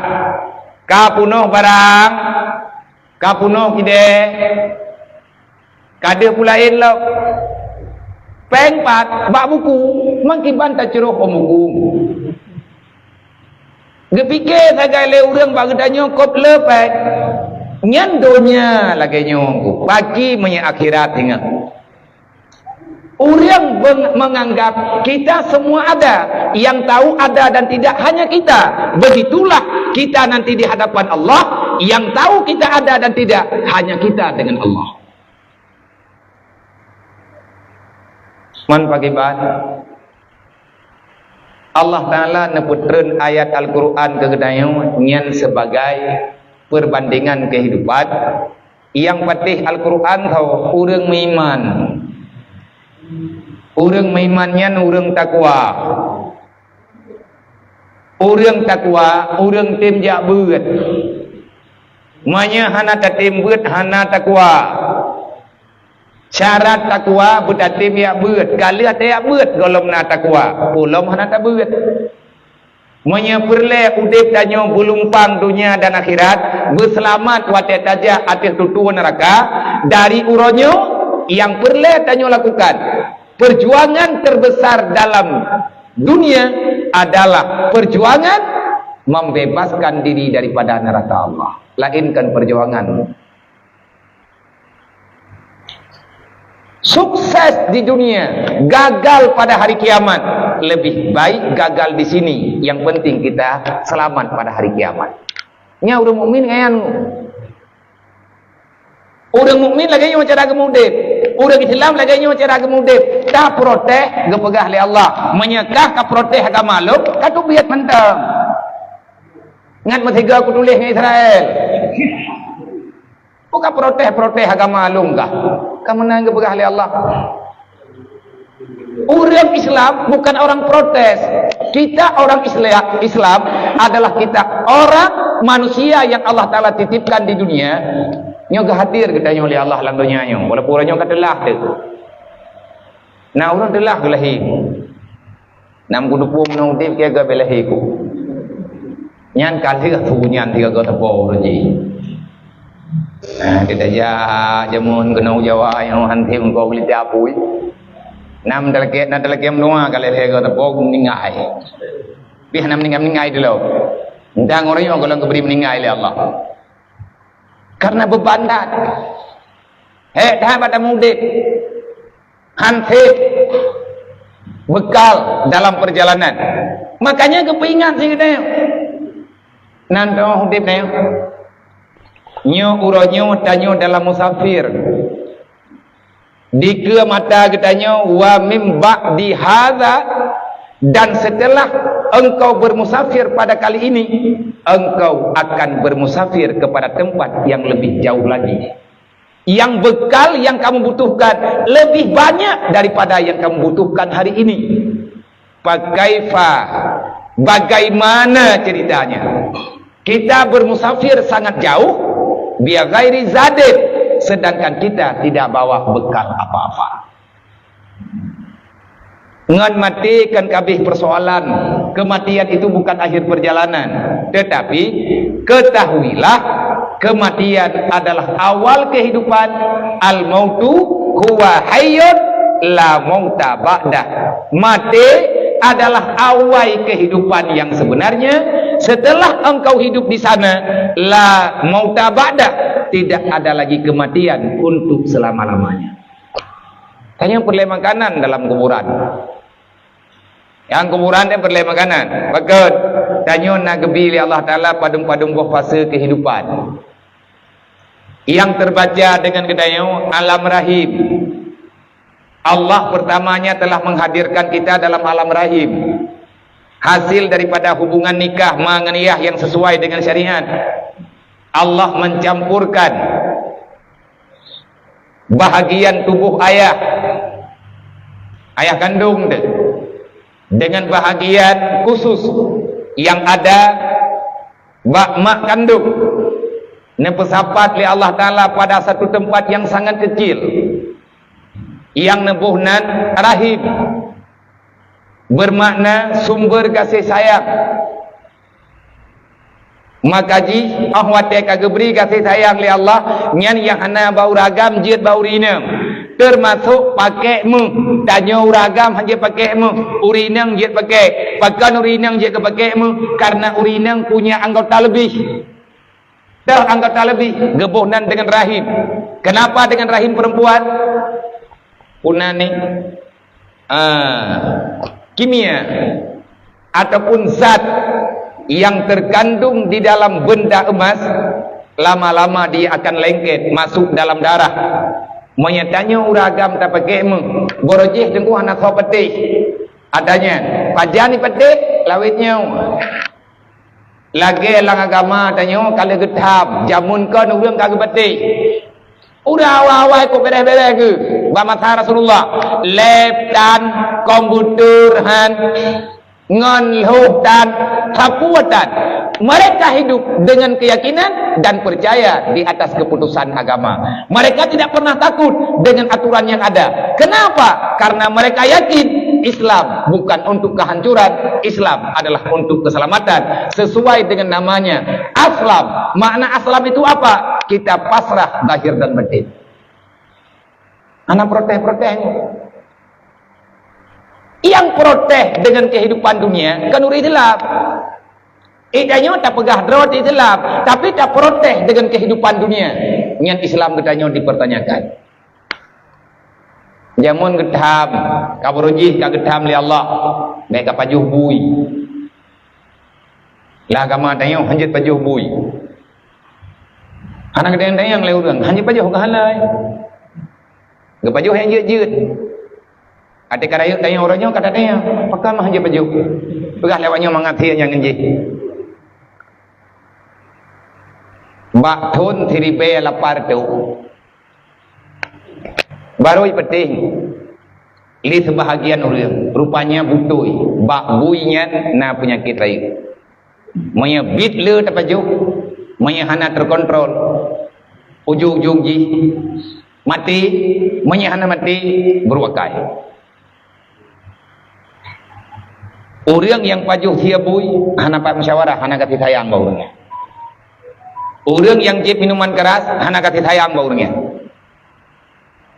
Ka punoh barang, ka punoh kidé, ka deuh peulaén lom. Péng pat bak buku, mangkiban tacurôh u buku. Geupike sagai lé ureueng bak geutanyoe kop le péng. Nyan donya lagée nyoe, paki meunyoe akhirat ingat. Ureueng beng-, menganggap kita semua ada. Yang tahu ada dan tidak hanya kita. Begitulah kita nanti di hadapan Allah. Yang tahu kita ada dan tidak hanya kita dengan Allah. Man pakiban, Allah Taala neupeutreun ayat Al-Qur'an keu geutanyoe nyan sebagai perbandingan kehidupan. Nyang patéh Al-Qur'an tho ureueng meuiman. Ureueng meuiman nyan ureueng takwa. Ureueng takwa, ureueng tem jak beuet. Meunyoe hana tatem beuet, hana takwa. Syarat takwa beutatem jak beuet. Ka lheueh tajak beuet gohlom na takwa, gohlom hana tabeuet. Meunyoe peureulée udeb tanyoe beulumpang donya dan akhirat, beuseulamat watée tajak ateueh tutoe neuraka, dari uroe nyoe nyang peureulée tanyoe lakukan, perjuangan terbesar dalam dunia adalah perjuangan membebaskan diri daripada neuraka Allah, lainkan perjuangan sukses di dunia, gagal pada hari kiamat, lebih baik gagal di sini. Yang penting kita selamat pada hari kiamat. Nyan ureueng mukmin nyan. Ureueng mukmin lagée nyoe cara geumudeb. Ureueng Islam lagée nyoe cara geumudeb. Ka protes geupeugah lé Allah. Meunyoe ka, ka protes agama lom, ka teubiet mantong. Ngat meusigoe kutuléh ngon Israel. Bukan protes-protes agama lôn kah? Ka meunan geupeugah lé Allah. Ureueng Islam bukan orang protes. Kita orang Isla-, Islam adalah kita orang manusia yang Allah Taala titipkan di dunia. Nyoe geuhadir geutanyoe lé Allah lam donya nyoe. Walaupun uroe nyoe ka teulah teuh. Nah, ureueng teulah geulahé. Nam kuteupue meunan udeb keu geubeulahi ku. Nyan ka lheueh su nyan sigoe teupeu ureueng jih. Nah, kita jak jameun keunoe Jawa nyang hantom keu geulita apui. Nam talakée, na talakée meunua ka lheueh sigoe teupeu meuninggai. Pih na meuninggai-meuninggai dulu. Entang ureueng nyoe golom geubri meuninggai lé Allah. Karena beban that. Hék that bak tamu udeb. Hantom bekal dalam perjalanan. Makanya geupeuingat sigoe. Nan teuh udeb nyoe. Nyoe uroe nyoe tanyoe dalam musafir. Dikeue mata geutanyoe, wa mim ba'di hadza, dan setelah engkau bermusafir pada kali ini, engkau akan bermusafir kepada tempat yang lebih jauh lagi. Yang bekal yang kamu butuhkan lebih banyak daripada yang kamu butuhkan hari ini. Fakaifa, bagaimana ceritanya? Kita bermusafir sangat jauh, bi ghairi zadin, sedangkan kita tidak bawa bekal apa-apa. Ngon maté kan kabeh persoalan. Kematian itu bukan akhir perjalanan. Tetapi, ketahuilah, kematian adalah awal kehidupan. Al-mautu huwa hayyun la mauta ba'dah. Maté adalah awal kehidupan yang sebenarnya. Setelah engkau hidup di sana, la mauta ba'dah. Tidak ada lagi kematian untuk selama-lamanya. Tanyoe peureulée makanan dalam kuburan. Nyang kuburan nyan peureulée makanan. Pakon? Tanyoe na geubi lé Allah Taala padum-padum boh fase kehidupan. Yang terbaca dengan geutanyoe alam rahim. Allah pertamanya telah menghadirkan kita dalam alam rahim. Hasil daripada hubungan nikah ma ngon yah yang sesuai dengan syariat. Allah mencampurkan bahagian tubuh ayah, ayah kandung tu, dengan bahagian khusus yang ada bak mak kandung, neupeusapat lé Allah Taala pada satu tempat yang sangat kecil, yang neuboh nan rahim, bermakna sumber kasih sayang. Maka jih, óh watée ka geubri gaséh sayang lé Allah, nyan nyang hana bak ureuëng agam jeuet bak ureuëng inong, teumasok pakèk méuh. Tanyoe ureuëng agam hana jeuet pakèk méuh, ureuëng inong jeuet pakèk. Pakon ureuëng inong jeuet keu pakèk méuh? Karena ureuëng inong punya anggota lebih. Toh anggota lebih, geuboh nan dengan rahim. Kenapa dengan rahim perempuan? Puna ni, ah, kimia ataupun zat yang terkandung di dalam benda emas, lama-lama dia akan lengket masuk dalam darah. Meunyo tanyoe ureuëng agam tapakèk méuh, barô jih teungku hana soe peuteh. Adanya, pajan ni peuteh, lawét nyoe. Lagée lam agama tanyoe ka lheueh geutham, jameun kon ureuëng ka geupatéh. Udah awai-awai kok beres-beres geuh bak masa Rasulullah. Lép tan, komputer han, ngon lhoh tan, sapeue tan. Mereka hidup dengan keyakinan dan percaya di atas keputusan agama. Mereka tidak pernah takut dengan aturan yang ada. Kenapa? Karena mereka yakin Islam bukan untuk kehancuran, Islam adalah untuk keselamatan. Sesuai dengan namanya, aslam. Makna aslam itu apa? Kita pasrah zahir dan batin. Hana protes-protes. Nyang protes dengan kehidupan dunia kan ureuëng Islam. Eh, tanyoe tapeugah droe Islam, tapi taprotes dengan kehidupan dunia. Nyan Islam geutanyoe dipertanyakan. Jameun geutham, ka barô jih ka geutham lé Allah, bèk ka pajoh bui. Lam agama tanyoe hana jeuet pajoh bui. Hana geudeng-deng lé ureuëng, hana jeuet pajoh keuhalai. Geupajoh nyang jeuet-jeuet. Até ka rayeuk tanyoe uroe nyoe ka tatanyong, pakon mah hana jeuet pajoh? Peugah lé awak nyoe mangat hiek nyang ngon jih. Bak thon siribèe lapan reutôh, barô jipeuteh lé seubahagian ureuëng, rupanya beutôi bak bui nyan na peunyakét rayeuk. Meunyo biet le tapajoh, meunyo hana teukontrol, ujong-ujong jih maté, meunyo hana maté, beureuakai. Ureuëng nyang pajoh sie bui hana pat musyawarah, hana gaséh sayang bak ureuëng nyan. Ureuëng nyang jieb minuman keras hana gaséh sayang bak ureuëng nyan.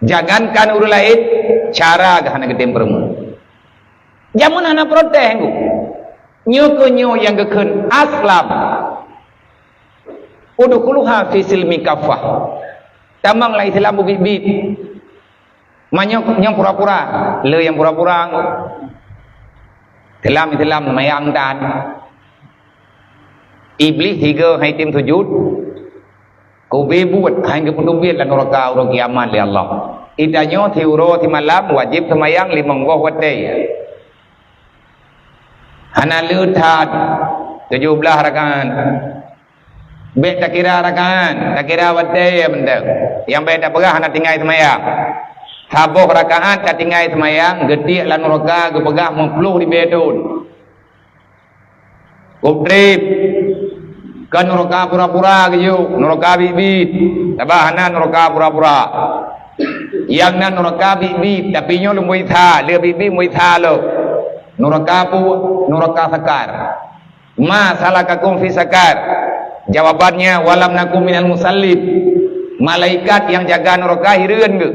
Jangankan ureuëng laén, cara geuh hana geutem peurumoh. Jameun hana protes, Teungku. Nyoe keuh nyoe nyang geukheun aslam. Udkhuluha fi silmi kafah. Tamong lam Islam beubiet-biet. Meunyoe nyang pura-pura, le nyang pura-pura. Islam, Islam, mayang dan. Iblih tiga hai tem sujud, kube buet hai geupeuteubiet lam nuraka uroe kiamat lé Allah. Itanyoe siuroe simalam wajéb seumayang limong boh watée. Hana le that tujoh blaih rakaat. Bék takira rakaat, takira watée mantong. Nyang bék tapeugah hana tinggai seumayang. Saboh rakaat tatinggai seumayang, geutiek lam nuraka geupeugah meuplôh ribée thon. Kub treb. Kon nuraka pura-pura geuyue, nuraka biet-biet. Sabab hana nuraka pura-pura. Nyang na nuraka biet-biet, tapi nyoe lôn bri that, le biet-biet bri that lom. Nuraka pu-, nuraka sakar. "Ma salakakum fi sakar?" Jawabannya, "Walam naku minal musallin." Malaikat nyang jaga nuraka hireuen geuh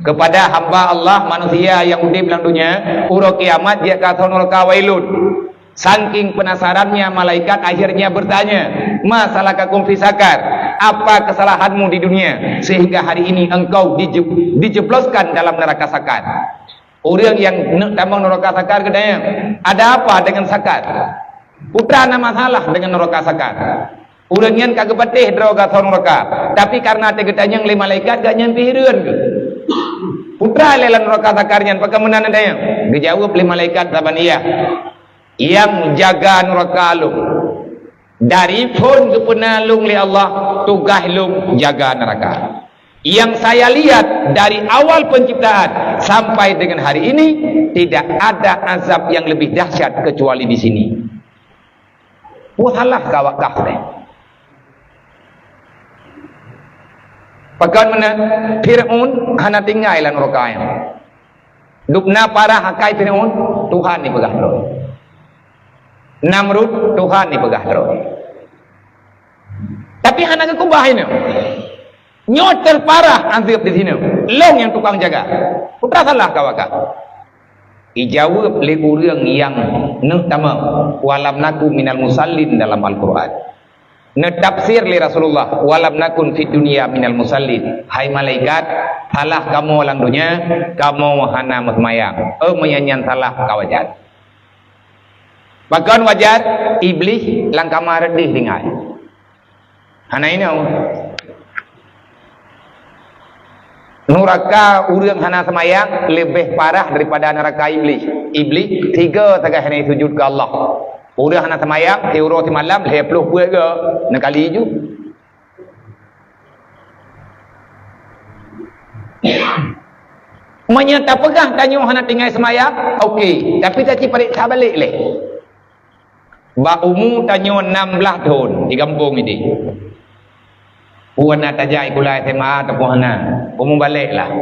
kepada hamba Allah manusia nyang udeb lam dunia, uroe kiamat jeuet keu asoe nuraka wailun. Saking penasarannya malaikat akhirnya bertanya, "Ma salakakum fi sakar?" Apa kesalahanmu di dunia sehingga hari ini engkau dije-, dijebloskan dalam neraka sakar? Ureuëng nyang neuk tamong nuraka sakar geutanyong, "Ada apa dengan sakar? Peue teuma na masalah dengan nuraka sakar?" Ureuëng nyan ka geupatéh droe gasoe nuraka, tapi karena teugeutanyong lé malaikat, gobnyan pih hireuen geuh. "Peue teuma lé lam nuraka sakar nyan, pakon meunan neutanyong?" Geujaweueb lé malaikat Zabaniyah, "Nyang jaga nuraka lôn. Dari phon geupeuna lôn lé Allah, tugaih lôn jaga nuraka. Nyang saya lihat dari awal penciptaan sampai dengan hari ini, tidak ada azab yang lebih dahsyat kecuali di sini." Peue salah keu awak kah teh? Pakon meunan Fir'aun hana tinggai lam nuraka nyan. Dubna parah akai Fir'aun, Tuhan ipeugah droe. Namrud, Tuhan ipeugah droe. Tapi hana geukeubah inoe. Nyoe teuparah azab di sinoe. Lôn nyang tukang jaga. Peue teuma salah keu awak kah? Ijaweueb lé ureuëng nyang neuk tamong, "Walam naku minal musallin" dalam Al-Qur'an. Neutafsir lé Rasulullah, "Walam nakun fid dunya minal musallin." Hai malaikat, salah kamoe lam dunia, kamoe hana meuseumayang. Oh, meunyan nyan salah ka wajar. Pakon wajar? Iblih lam kama reudeh tinggai. Hana inong. Nuraka ureuëng hana seumayang leubeh parah daripada nuraka Iblih. Iblih tiga sagai hana sujud keu Allah. Ureuëng hana seumayang, siuroe simalam, lhée ploh peuet go, neukali ju. Meunyoe tapeugah tanyoe hana tinggai seumayang, oke, tapi taci pareksa balek lé. Bak umu tanyoe nam blaih thon di gampông idéh. Peue na tajak sikula S M A ataupun hana, umu balek lah.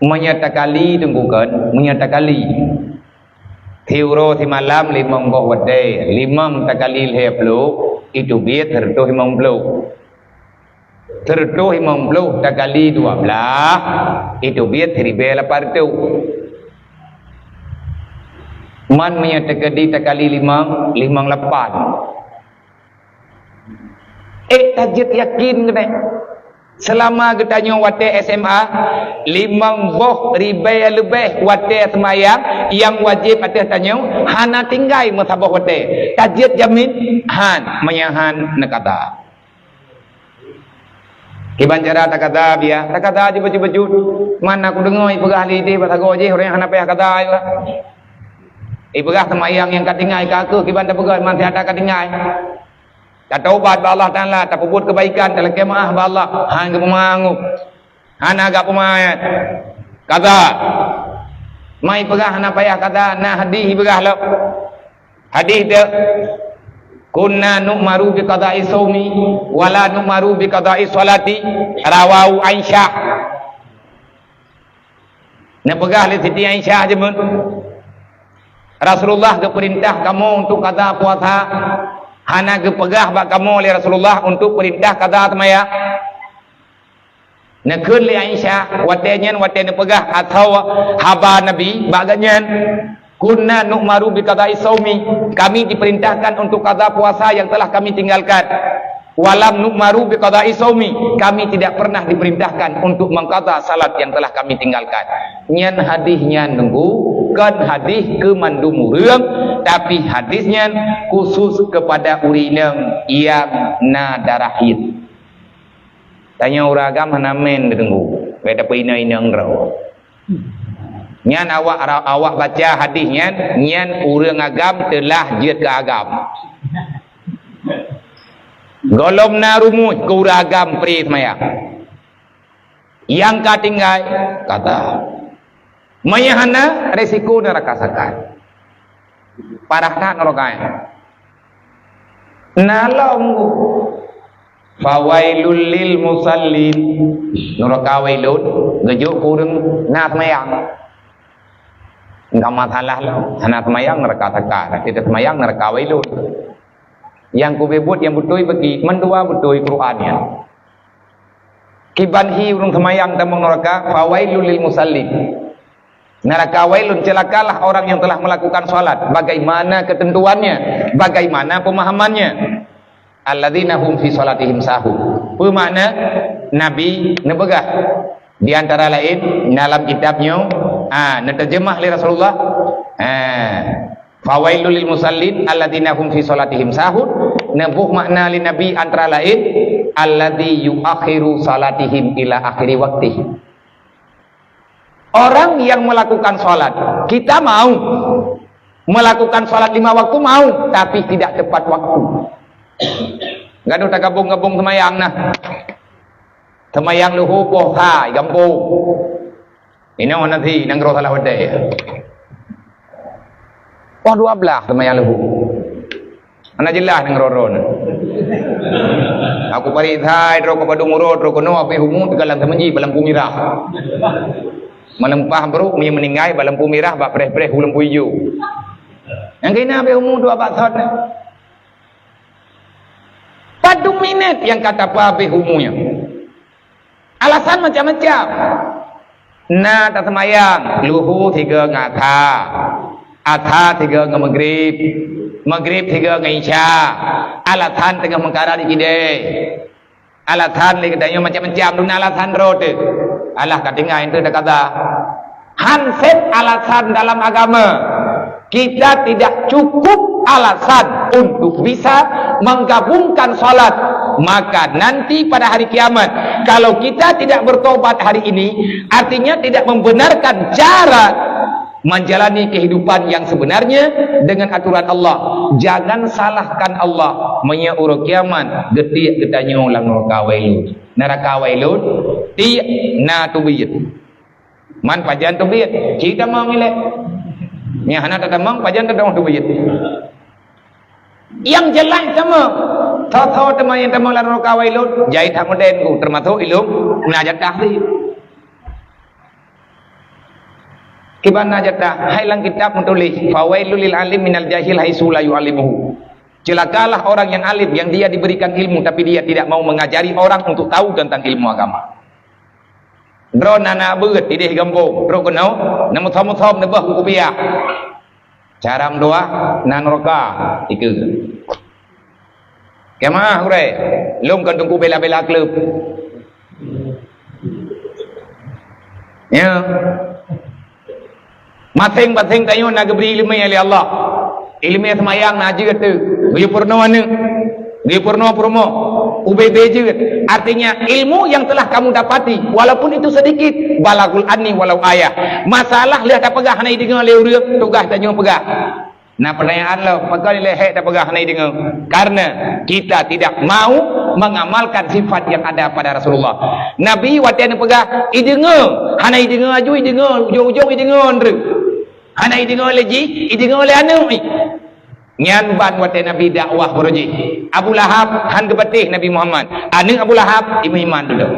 Meunyoe takali teungku kon, meunyoe takali. Siuroe simalam limong boh watée, limong takali lhée ploh, itu biet seureutôh limong ploh. Seureutôh limong ploh takali dua blaih, itu biet siribée lapan reutôh. Man meunyoe teukeudi takali limong, limong lapan. Eh, tajeuet yakin keunoe. Seulama geutanyoe watée S M A, limong boh ribée leubeh watée seumayang nyang wajéb ateueh tanyoe, hana tinggai meusaboh watée. Tajeuet jamin? Han, meunyoe han, neukata. Kiban cara takata biya, takata jeuet bacut-bacut. Man na kudeungoe ipeugah lé idéh bak sagoe jih, ureuëng hana payah kata juga. Ipeugah seumayang nyang ka tinggai ka kheueh kiban tapeugah man siata ka tinggai. Tataubat bak Allah Taala, tapeubuet keubaikan, talakée meuáh bak Allah, han geupeumanggôh. Hana gak peumaet. Kaza. Mai peugah hana payah kaza, na hadih ipeugah lom. Hadih teuh, "Kunna nu'maru bi qada'i shaumi, wa la nu'maru bi qada'i sholati," rawahu Aisyah. Neupeugah lé Siti Aisyah jeuet, "Rasulullah geupeurintah kamoe untuk kaza puasa, hana geupeugah bak kamoe lé Rasulullah untuk peurintah kaza seumayang." Neukheun lé Aisyah, watée nyan watée neupeugah ateueh haba Nabi bak geuhnyan, "Kunna nu'maru bi qada'i shaumi," kami diperintahkan untuk qada puasa yang telah kami tinggalkan. "Walam nu'maru bi qada'i shaumi," kami tidak pernah diperintahkan untuk mengqada salat yang telah kami tinggalkan. Nyan hadih nyan nunggu, kon hadih keu mandum ureuëng, Tapi hadis nyan khusus kepada ureueng inong nyang na darah haid. Tanyoe ureueng agam hana meunan, Teungku. Bèk tapeuinong-inong droe. Nyan awak ra-, awak baca hadis nyan, nyan ureueng agam teulah jeuet keu agam. Gohlom na rumoh keu ureueng agam pri seumayang. Nyang ka tinggai, kata. Meunyo hana, resiko neuraka sakar. Parah that neuraka nyan. Na lom. Fawailul lil musallin. Neuraka wailun, geujok keu ureueng na seumayang. Enggak masalah lom. Hana seumayang neuraka sakar. Tapi seumayang neuraka wailun. Nyang kubeuet nyang beutôi bagi, mandua beutôi Quran nyan. Kiban hi ureueng seumayang tamong neuraka, fawailul lil musallin. Neuraka wailun, celakalah orang yang telah melakukan salat. Bagaimana ketentuannya? Bagaimana pemahamannya? Alladzina hum fi salatihim sahun. Peue makna? Nabi neupeugah, di antara laén dalam kitab nyoe, ah, neuteurjemah lé Rasulullah. Ah, fawailul lil musallin alladzina hum fi salatihim sahun. Neuboh makna lé Nabi antara laén, alladzi yuakhiru salatihim ila akhiri waqtihim. Orang yang melakukan salat, kita mau melakukan salat lima waktu, mau, tapi tidak tepat waktu. Gadoh tagabong-gabong seumayang nah. Seumayang luho poh sa di gampông. Inoe nasi nanggroe salah watèe. Poh dua belas seumayang luho. Hana jeulaih nanggroe droeneuh. Aku parit hai droe keu padum uroe, droe keunoe abéh umu teuka lam seumeujih bak lampu mirah. Maleumpah brôk meunyo meuninggai bak lampu mirah, bak preh-preh u lampu ijo. Nyang keunan abéh umu dua bak sot. Padum minét nyang ka tapeuabéh umu nyan. Alasan macam-macam. Na taseumayang, luho sigoe ngon asa, asa sigoe ngon meugrib, meugrib sigoe ngon isya. Alasan teungoh meukarat di keudée. Alasan lé geutanyoe macam-macam, duna alasan droe teuh. Alah ka tinggai teuh takaza. Han sép alasan dalam agama. Kita tidak cukup alasan untuk bisa menggabungkan salat. Maka nanti pada hari kiamat, kalau kita tidak bertobat hari ini, artinya tidak membenarkan cara menjalani kehidupan yang sebenarnya dengan aturan Allah. Jangan salahkan Allah. Meunyo uroe kiamat, geutiek geutanyoe lam neuraka wailun. Neuraka wailun, tiek na teubiet. Man pajan teubiet, ci tamong ilée. Nyang hana tatamong, pajan tatamong teubiet. Nyang jeulaih tamong, tho-tho teuma nyang tamong lam neuraka wailun, jai that modern ku, teumasok ilôn najatah teuh. Kiban najatah, hai lam kitab meutuléh, "Fawailul lil alim minal jahil haitsu la yu'allimuhu." Celakalah orang yang alim, yang dia diberikan ilmu, tapi dia tidak mau mengajari orang untuk tahu tentang ilmu agama. Droe na na beuet idéh gampông, trok keunoe, neumeusom-som neubah buku piah. Cara meudoá na neuraka, ikeue. Keumaah gurée, lôn kon teungku bela-bela kleueb. Ya. Maséng-maséng tanyoe na geubri iéleumé lé Allah. Iéleumé seumayang na jeuet teuh, geuyue peurunoe aneuk, geuyue peurunoe peurumoh, ubé-bé jeuet. Artinya, ilmu yang telah kamu dapati, walaupun itu sedikit, balaghul anni walau ayah. Masalah lheueh tapeugah hana jideungoe lé ureuëng, tugaih tanyoe peugah. Na peurtanyaan lom, pakon lé hék tapeugah hana jideungoe? Karena kita tidak mau mengamalkan sifat yang ada pada Rasulullah. Nabi watée neupeugah, "Jideungoe," hana jideungoe aju, jideungoe ujong-ujong, jideungoe nreuk. Hana jideungoe lé jih, jideungoe lé aneuk jih. Nyan ban watée Nabi dakwah baroe jih. Abu Lahab han geupatéh Nabi Muhammad. Aneuk Abu Lahab, iman-iman dudoe.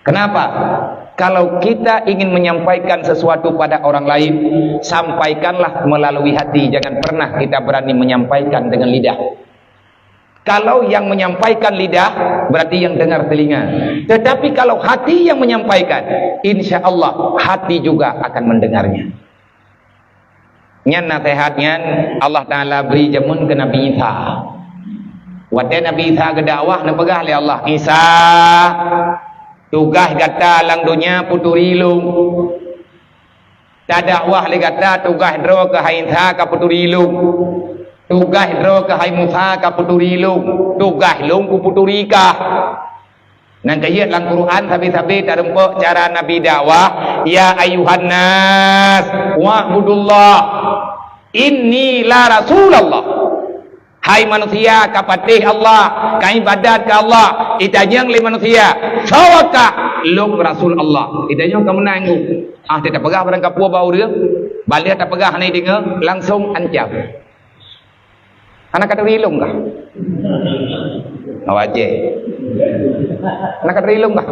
Kenapa? Kalau kita ingin menyampaikan sesuatu pada orang lain, sampaikanlah melalui hati. Jangan pernah kita berani menyampaikan dengan lidah. Kalau yang menyampaikan lidah, berarti yang dengar telinga. Tetapi kalau hati yang menyampaikan, insya Allah hati juga akan mendengarnya. Nyan naseuhat nyan Allah Taala bri jameun keu Nabi Isa. Watée Nabi Isa geudakwah, neupeugah lé Allah, "Isa, tugaih gata lam donya peuturi Lôn. Tadakwah lé gata tugaih droe keuhai Isa kapeuturi lôn. Tugaih droe keuhai Musa kapeuturi lôn. Tugaih lôn kupeuturi kah. Nyang keujeuet lam Quran sabe-sabe tarumpok cara Nabi dakwah, "Ya ayuhan nas, wa'budullah. Inni la Rasulullah." Hai manusia, ka patéh Allah, ka ibadat keu Allah. Itanyong lé manusia, "Soe kah?" "Lôn Rasul Allah." Itanyong ka meunan ku. Ah, teupeugah barang kapeue bak ureuëng, bak lheueh tapeugah hana ideungoe, langsong ancam. Hana katuri lôn kah? Awak Aceh. Hana katuri lôn kah?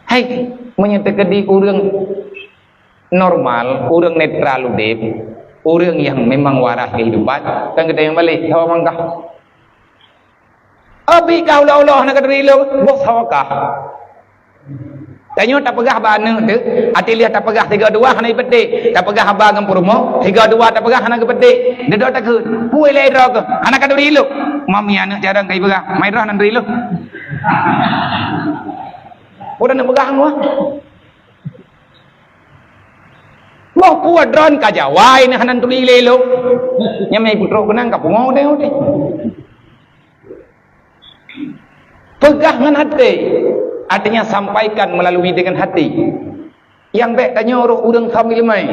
Hai, meunyoe teukeudi ureuëng normal, ureuëng netral udeb, ureuëng nyang memang waras kehidupan, kan geutanyoe balek, sawa mangkah. Abi ka ulo-ulo hana katuri lôn, boh sawa kah. Tanyoe tapeugah bak aneuk teuh, até lheueh tapeugah tiga dua hana ipeudeh, tapeugah haba ngon peurumoh, tiga dua tapeugah hana geupeudeh. Deudok takheun, "Peue lé droe keuh? Hana katuri lôn." Mami aneuk jarang ka ipeugah, "Mai droe hana turi lôn." Udah nak peugah ngon. Boh peue droen ka jawai nyan hana turi lé lôn. Nyang meuputroe keunong ka pungo udeh-udeh. Peugah ngon até, artinya sampaikan melalui dengan hati. Nyang bék tanyoe roh ureuëng sambil mai.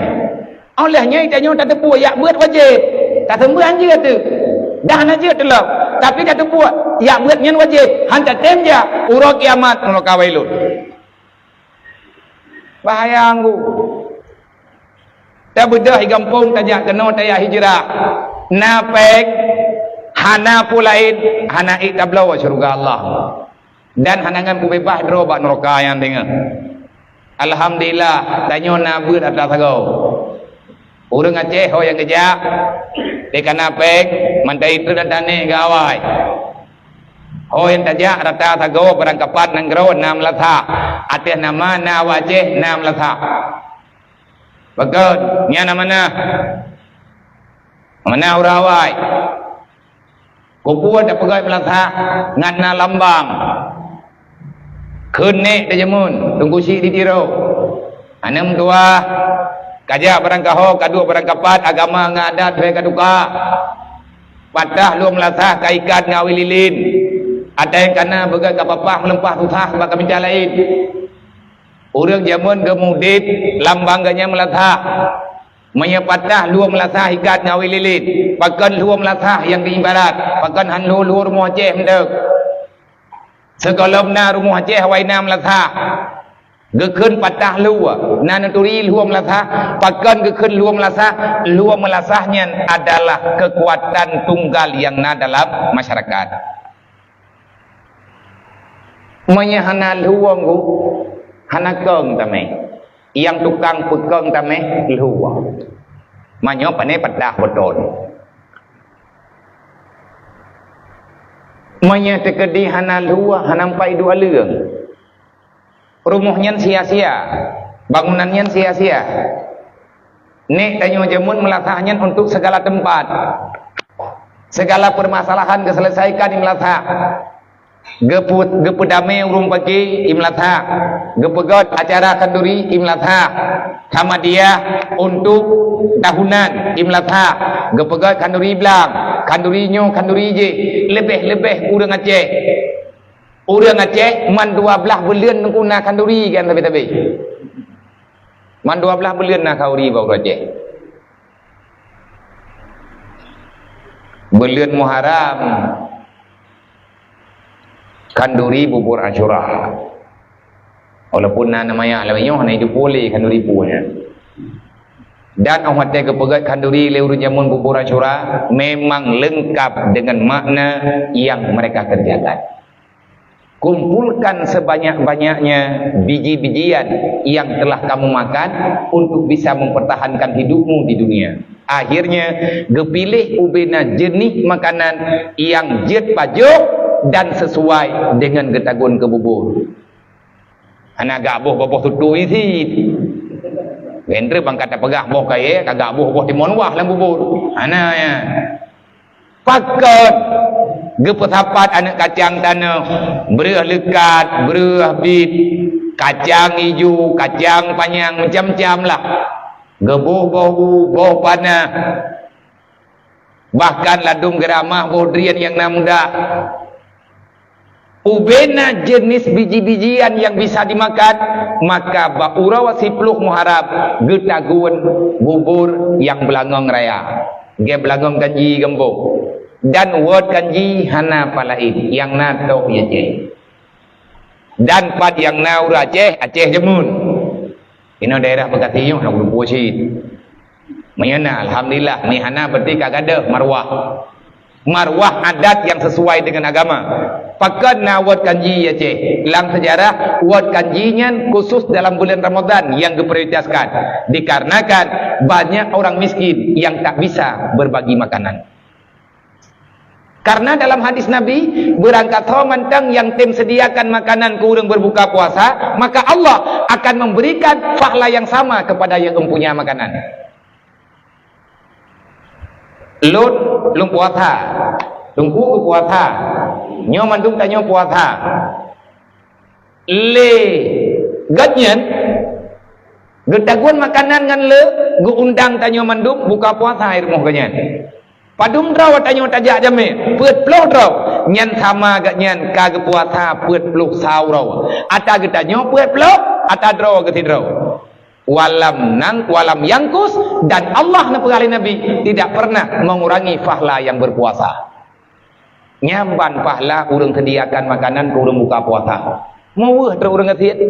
Óh lheueh nyan tanyoe tateupeue jak beuet wajéb. Taseumbeuen jeuet teuh. Dah na jeuet teuh lom. Tapi tateupeue jak beuet nyan wajéb. Han tatem jak uroe kiamat, nuraka wailun. Bahaya anggu. Tabeudôh i gampông tajak keunoe tajak hijrah. Na péng, hana peue laén, hana ék tabloe syeuruga Allah. Dan hana ngon peubeubaih droe bak nuraka nyang deungoe. Alhamdulillah, tanyoe na beuet atra sagoe. Ureuëng Aceh ho nyang geujak, teuka na péng, mantong itrön atra nèk geuawai. Ho nyang tajak rata sagoe barangkapat nanggroe na meulasah. Ateueh nama na awak Aceh na meulasah. Pakon, nyan amanah. Amanah ureuëng awai. Kupeue tapeugah meulasah ngat na lambang. Kheun nèk teujameun, Teungku Chik di Tiro. Aneuk meutuwah, kajak barangkaho, kaduek barangkapat, agama ngon adat lheueh katuka. Patah luwah meulasah kaikan ngon awi lilin. Até kana beugét kapapah meuleumpah susah bak keumica laén. Ureuëng jameun geumudeb lambang geuhnyan meulasah. Meunyoe patah luwah meulasah ikat ngon awi lilin, pakon luwah meulasah nyang geuibarat, pakon han luwah-luwah rumoh Aceh meudeuk. Sigohlom na rumoh Aceh awai na meulasah. Geukheun patah luwah, na neuturi luwah meulasah, pakon geukheun luwah meulasah, luwah meulasah nyan adalah keukuatan tunggal nyang na dalam masyarakat. Meunyoe hana lheueh ngon, hana kong tamé. Nyang tukang peukong tamé lheueh. Meunyoe pané patah beuton. Meunyoe teukeudi hana lheueh, hana meupai dua leueng. Rumoh nyan sia-sia, bangunan nyan sia-sia. Nèk tanyoe jameun meulasah nyan untuk segala tempat. Segala permasalahan geuselesaikan di meulasah. Geupu-, geupeudamé ureuëng paki di meulasah. Geupeugét acara khanduri di meulasah. Hamadiah untuk tahunan di meulasah. Geupeugét khanduri blang, khanduri nyoe, khanduri jéh, leubeh-leubeh ureuëng Aceh. Ureuëng Aceh man dua blaih buleuen teungku na khanduri kan sabe-sabe. Man dua blaih buleuen na khanduri bak ureuëng Aceh. Buleuen Muharram khanduri bubur Asyura. Walaupun na nama nyan lagée nyoe hana jiteupeue lé khanduri peue nyan. Dan óh watée geupeugét khanduri lé ureuëng jameun bubur Asyura memang leungkap dengan makna yang mereka kerjakan. Kumpulkan sebanyak-banyaknya biji-bijian yang telah kamu makan untuk bisa mempertahankan hidupmu di dunia. Akhirnya, geupiléh ubena jeuneh makanan nyang jeuet pajoh dan sesuai dengan geutagun keu bubur. Hana gak boh boh tutui cit. Rendra bangka tapeugah boh kayée, ka gak boh boh timon wah lam bubur. Hana ya. Pakon geupeusapat aneuëk kacang tanoh, breueh leukat, breueh bit, Kacang ijo, kacang panyang, macam-macam lah. Geuboh boh u, boh panah. Bahkan ladôm geuramah boh drien nyang na muda. Ubena jeunèh biji-bijian nyang bisa dimakan, maka bak uroe siploh Muharram geutagun bubur nyang beulangong raya. Geubeulangong kanji gampông. Dan wot kanji hana palaén, nyang na tok ie ceh. Dan pat nyang na ureueng Aceh, Aceh jameun. Inoe daerah Bekasi nyoe hana geupeue cit. Meunyoe na, alhamdulillah, meuhana berarti ka gadôh marwah. Marwah adat nyang sesuai dengan agama. Pakon na wot kanji Aceh? Lam sejarah, wot kanji nyan khusus dalam bulan Ramadan nyang geuprioritaskan. Dikarenakan banyak orang miskin yang tak bisa berbagi makanan. Karena dalam hadis Nabi, beurangkat ho mantong nyang tem sediakan makanan keu ureueng berbuka puasa, maka Allah akan memberikan pahala yang sama kepada yang mempunyai makanan. Lôn, lôn puasa. Teungku geupuasa. Nyoe mandum tanyoe puasa. Lé gobnyan geutagun makanan ngon lé geuundang tanyoe mandum buka puasa i rumoh gobnyan. Padum droe tanyoe tajak jamé? Peuet ploh droe. Nyan sama gobnyan ka geupuasa peuet ploh sa uroe. Ata geutanyoe peuet ploh, ata droe geusidroe. Walam nan, walam yangkus, dan Allah neupeugah lé Nabi tidak pernah mengurangi pahala yang berpuasa. Nyan ban pahala ureueng sediakan makanan keu ureueng buka puasa. Meuweuh trok ureueng gasien.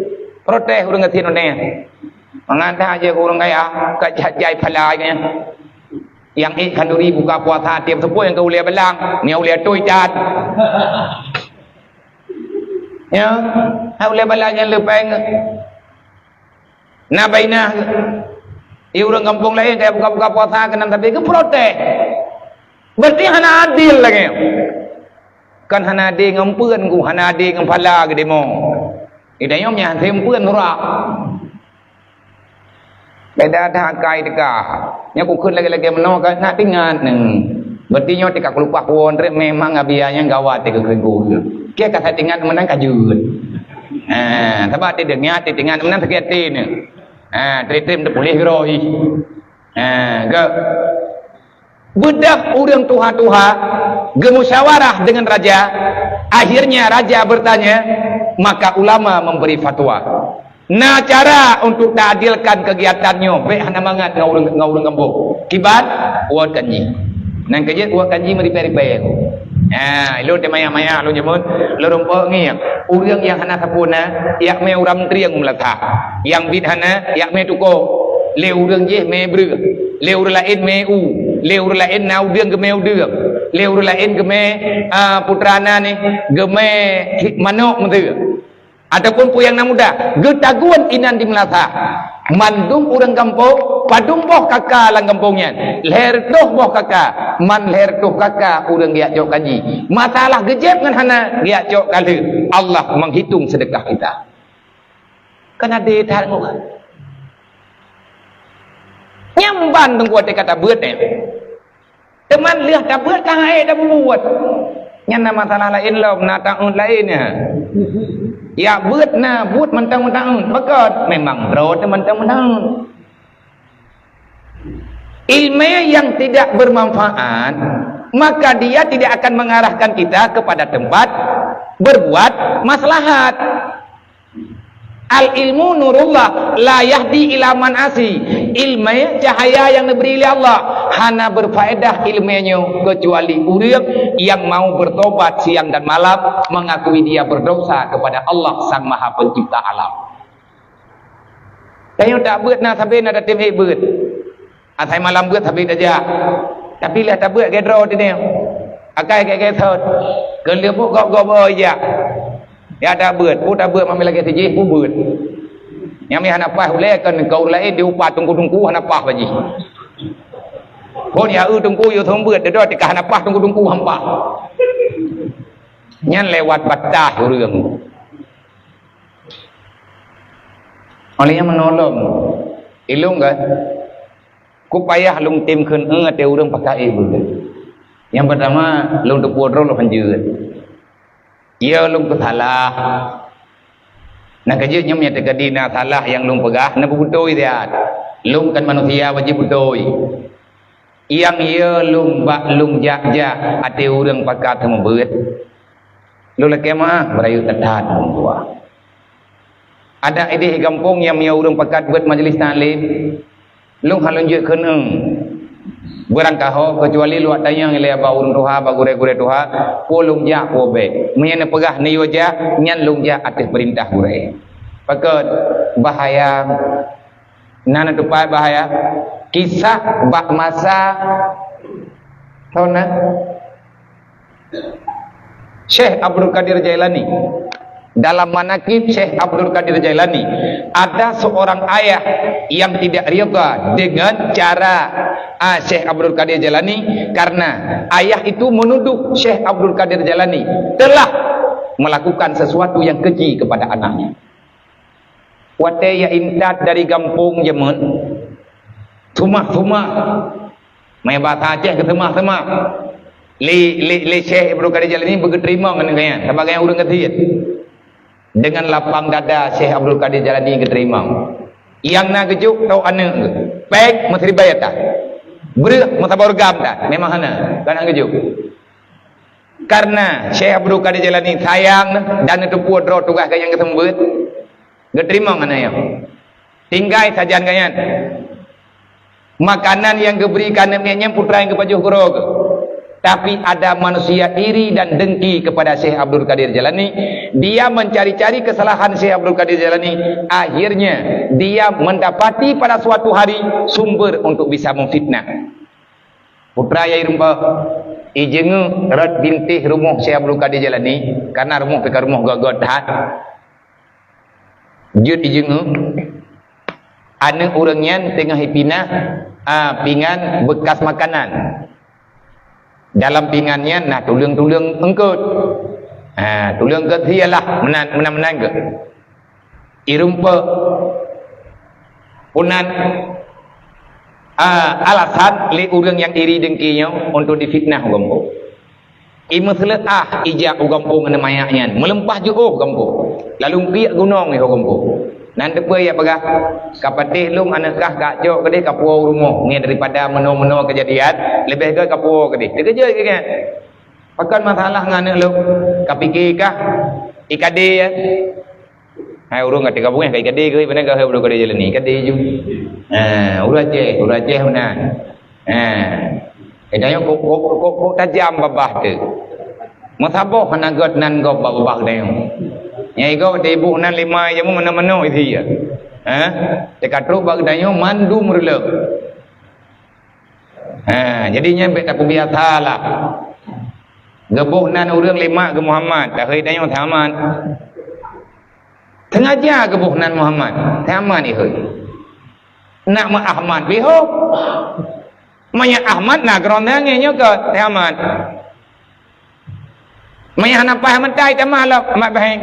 Protes ureueng gasien nyoe. Mangat that jih keu ureueng kaya, ka jai pahala nyan. Nyang ék khanduri buka puasa tiep seupôt nyang ka ulèe balang, nyang ulèe atôi that. Ya, ha ulèe balang nyang leupeng. Na bainah, i ureueng gampông laén ka buka-buka puasa keunan tapi geuprotes. Berarti hana adil lagèe nyoe. Kan hana adé ngon peuen ku, hana adé ngon phala geudemo. Di tanyoe meuhan seumpuen urak. Beda that akai teuka. Nyoe kukheun lagèe-lagèe meunoe ka na teuingat nyoe. Berarti nyoe teuka kulupah kuon trép memang abia nyang gawat teuka keu ku. Keu ka sa teuingat meunan ka jeuet. Ha, sabab teudeungoe teuingat meunan sakét até nyoe. Ha, trép-trép teupuléh keudroe. Ha, geu. Beudôh ureueng tuha-tuha geumusyawarah deungon raja, akhirnya raja bertanya, maka ulama memberi fatwa. Na cara untuk taadilkan kegiatan nyoe, bèk hana mangat ngon ureueng, ngon ureueng gampông. Kiban, wot kanji. Nyan keuh jeuet wot kanji meuribèe-ribèe. Ha, lôn teuh maya-maya lôn jameun, lôn rumpok ngieng. Ureueng nyang hana sapeue na, jak mè u Ramtrieng meulasa. Nyang biet hana, jak mè tuko. Lé ureueng jih mè breueh. Lé ureueng laén mè u, lé ureueng laén na udeueng geumè udeueng, lé ureueng laén geumè, a, putra na nyoe, geumè manok meuteue. Ataupun peue nyang na muda, geutagun inan di meulasa. Mandum ureueng gampông, padum boh kaka lam gampông nyan? Lhèe reutôh boh kaka, man lhèe reutôh kaka ureueng geujak cok kanji. Masalah geujép ngon hana geujak cok ka lheueh, Allah menghitung sedekah kita. Kan adé that ngon. Nyan ban teungku watèe ka tabeuet nyan. Teuma lheueh tabeuet ka han ék tabubuet. Nyan na masalah laén lom, na taun laén nyan. Jak beuet na buet mantong-mantong. Pakon? Memang droe teuh mantong-mantong. Ilmu yang tidak bermanfaat, maka dia tidak akan mengarahkan kita kepada tempat berbuat maslahat. Al ilmu nurullah la yahdi ila man asi. Ilmu cahaya yang diberi oleh Allah. Hana berfaedah ilmu nyoe kecuali ureueng yang mau bertobat siang dan malam, mengakui dia berdosa kepada Allah Sang Maha Pencipta alam. Tanyoe tabeuet na sabe na tatem ék beuet. Asai malam beuet sabe tajak. Tapi lheueh tabeuet gèt droe teuh. Akai gèt-gèt thot. Keuneuk beuet gob-gob ijak. Ya tabeuet, peue tabeuet mamé lagèe sijih peue beuet. Nyang meuhana paih ulèe kon keu ureueng laén diupat teungku-teungku hana paih bak jih. Phon ya eu teungku yue thon beuet deudok tika hana paih teungku-teungku hampa. Nyan lewat batas ureueng. Oleh nyang meunolong, ilong kan? Kupayah lôn tem kheun eu até ureueng pakai beuet. Nyang peurtama, lôn teupeue droe lôn hanjeuet. Iya lôn peusalah. Nah, ka jeuet nyoe meunyo teuka di na salah nyang lôn peugah, na beubeutôi siat. Lôn kan manusia wajéb beutôi. Nyang ye lôn bak lôn jak-jak até ureuëng pakat seumeubeuet. Lôn lakée meuáh beurayeuk that-that lôn tuha. Adak idéh gampông nyang meunyo ureuëng pakat beuet majlis taklim, lôn hana lôn jeuet keuneung beurangkaho, keucuali lôn tanyong ilée bak ureuëng tuha, bak gurée-gurée tuha, peue lôn jak peue bék. Meunyo neupeugah neuyue jak, nyan lôn jak ateueh peurintah gurée. Pakon bahaya. Na neutupat bahaya. Kisah bak masa, tahu na? Syekh Abdul Qadir Jailani. Dalam manaqib Syekh Abdul Qadir Jailani, ada seorang ayah yang tidak rida dengan cara, ah, Syekh Abdul Qadir Jailani, karena ayah itu menuduh Syekh Abdul Qadir Jailani telah melakukan sesuatu yang keji kepada anaknya. Watée ya intat dari gampông jameun, sumah-sumah. Maya bahasa Aceh keu sumah-sumah. Lé, lé, lé Syekh Abdul Qadir Jailani beugeuteurimong ngon geuhnyan, sabagai ureuëng geusiet. Dengan lapang dada Syekh Abdul Qadir Jailani geuteurimong. Nyang na geujok tôk aneuëk geuh. Pék meusiribée that. Breueh meusaboh reugam that. Memang hana, kan hana geujok. Karena Syekh Abdul Qadir Jailani sayang dan neuteupeue droe tugaih geuhnyan geuseumeubeuet, geuteurimong aneuëk nyan. Tinggai sajan geuhnyan. Makanan nyang geubri keu aneuëk miet nyan putra nyang geupajoh keudroe geuh. Tapi ada manusia iri dan dengki kepada Syekh Abdul Qadir Jailani. Dia mencari-cari kesalahan Syekh Abdul Qadir Jailani. Akhirnya, dia mendapati pada suatu hari sumber untuk bisa memfitnah. Putra nyang ireumpok, ijeungeuk rot bintéh rumoh Syekh Abdul Qadir Jailani, karena rumoh teuka rumoh göt-göt that. Jeuet ijeungeuk, aneuëk ureuëng nyan teungoh ipinah, a, pingan bekas makanan. Dalam pingan nyan na tuleueng-tuleueng eungkôt. Ha, tuleueng eungkôt sialah meunan, meunan-meunan geuh. Ireumpok. Peunan, a, alasan lé ureuëng nyang iri dengki nyoe untuk difitnah u gampông. Imeuseuleuah ijak u gampông aneuëk manyak nyan, meulimpah jiôh gampông. Lalu piek gunong u gampông. Nan teupeue ia peugah, "Ka patéh lôn aneuëk kah ka cok keudeh kapuwoe u rumoh, ngieng daripada meunoe-meunoe keujadian, leubeh gét kapuwoe keudeh." Teukeujot geuh nyan. Pakon masalah ngon aneuëk lôn? Ka pike kah? Ikade, ya? Hai ureuëng ka teuka bungéh ka ikade geuh, iban ka heuet Abdul Qadir Jailani, ikade ju. Ha, ureuëng Aceh, ureuëng Aceh meunan. Ha. Geutanyoe kok, kok, kok, kok tajam babah teuh. Meusaboh hana gét nan gob bak babah geutanyoe. Nyang igob teuiboh nan lima jamu meunoe-meunoe isi ya. Ha? Teuka trok bak geutanyoe mandum reuleuh. Ha, jadi nyan bék tapeubiasa lah. Geuboh nan ureuëng lé mak geuh Muhammad, tahôi tanyoe Ahmad. Sengaja geuboh nan Muhammad, Ahmad ihôi. Nak meu Ahmad bihôk. Meunyoe Ahmad na keurong tangieng nyoe keu Ahmad. Meunyoe hana paih meutai tamah lom, Mat Baheng.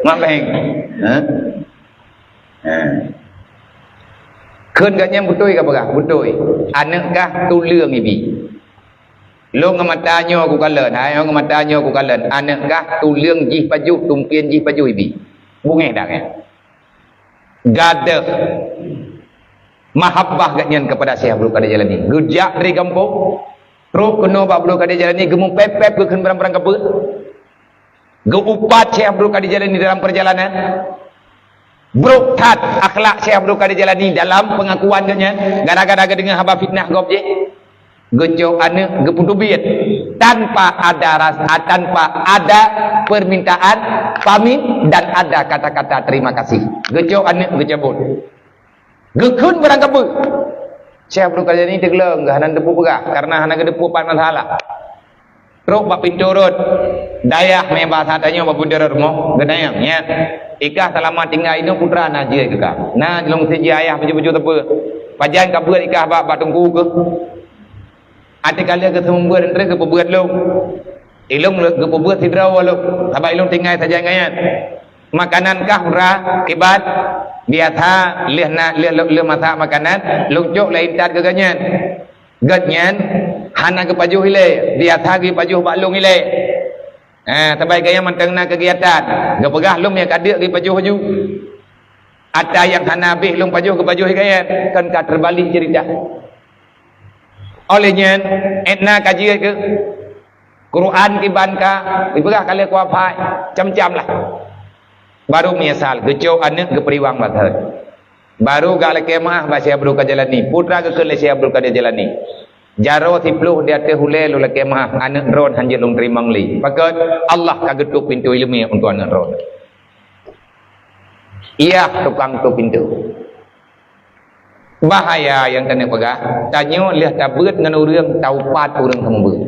Mat Baheng. Ha? Ha. Kheun geuhnyan beutôi ka peugah, beutôi. Aneuëk kah tuleueng ibi. Lôn ngon mata nyoe kukalon, hai ngon mata nyoe kukalon. Aneuëk kah tuleueng jih pajoh, tumpien jih pajoh ibi. Bungéh dak nyan. Gadôh mahabbah geuhnyan kepada Syekh Abdul Qadir Jailani. Geujak dari gampông, trok keunoe bak Abdul Qadir Jailani, geumeupép-pép geukheun barang-barang kabeuet. Geuupat Syekh Abdul Qadir Jailani dalam perjalanan. Brok that akhlak Syekh Abdul Qadir Jailani dalam pengakuan geuhnyan, gara-gara geudeungoe haba fitnah gob jih. Geucok aneuëk geupeuteubiet tanpa ada rasa, tanpa ada permintaan pamit dan ada kata-kata terima kasih. Geucok aneuëk geucabot. Geukheun barang kabeuet. Syekh Abdul Qadir Jailani teugleng, hana teupeu peugah karena hana geuteupeue pat masalah. Trok bak pintoe rot, dayah meubaih that tanyoe bak pintoe rot rumoh, geutanyong, "Nyak, ikah seulamat tinggai inoe peue teuma na jeuet keu kah? Na lôn sijih ayah baju-baju teupeu? Pajan ka beuet ikah bak, bak teungku keuh?" Até ka lheueh geuseumeubeuet, enteuk geupeubeuet lôn. Ilôn geupeubeuet sidroe lôn, sabab ilôn tinggai sajan ngon nyan. Makanan kah ura kiban, biasa lheueh na, lheueh, lheueh masak makanan, lôn cok lé intat keu geuhnyan. Geuhnyan hana geupajoh ilée, biasa geupajoh bak lôn ilée. Eh, sabai gaya mantong na kegiatan. Geupeugah lom ya kadeuk geupajoh ju. Ata nyang hana beh lom pajoh geupajoh gaya. Kan ka terbalik cerita. Oleh nyan, etna kaji ke Quran kiban ka, dipeugah kali kuafai, macam-macam lah. Baru menyesal, geucok aneuk geuperiwang bak Baru gak lakée meu'ah bak Syekh Abdul Qadir Jailani. Putra geukheun lé Syekh Abdul Qadir Jailani. Jaroe siploh di ateueh ulée lôn lakée meu'ah, aneuk droen hanjeuet lôn teurimong lé. Pakon Allah ka geutôp pintoe ileumé untuk aneuk droen. Iyah tukang tôp pintoe. Bahaya nyang keuneuk peugah, tanyoe lheueh tabeuet ngon ureuëng taupat ureuëng seumeubeuet.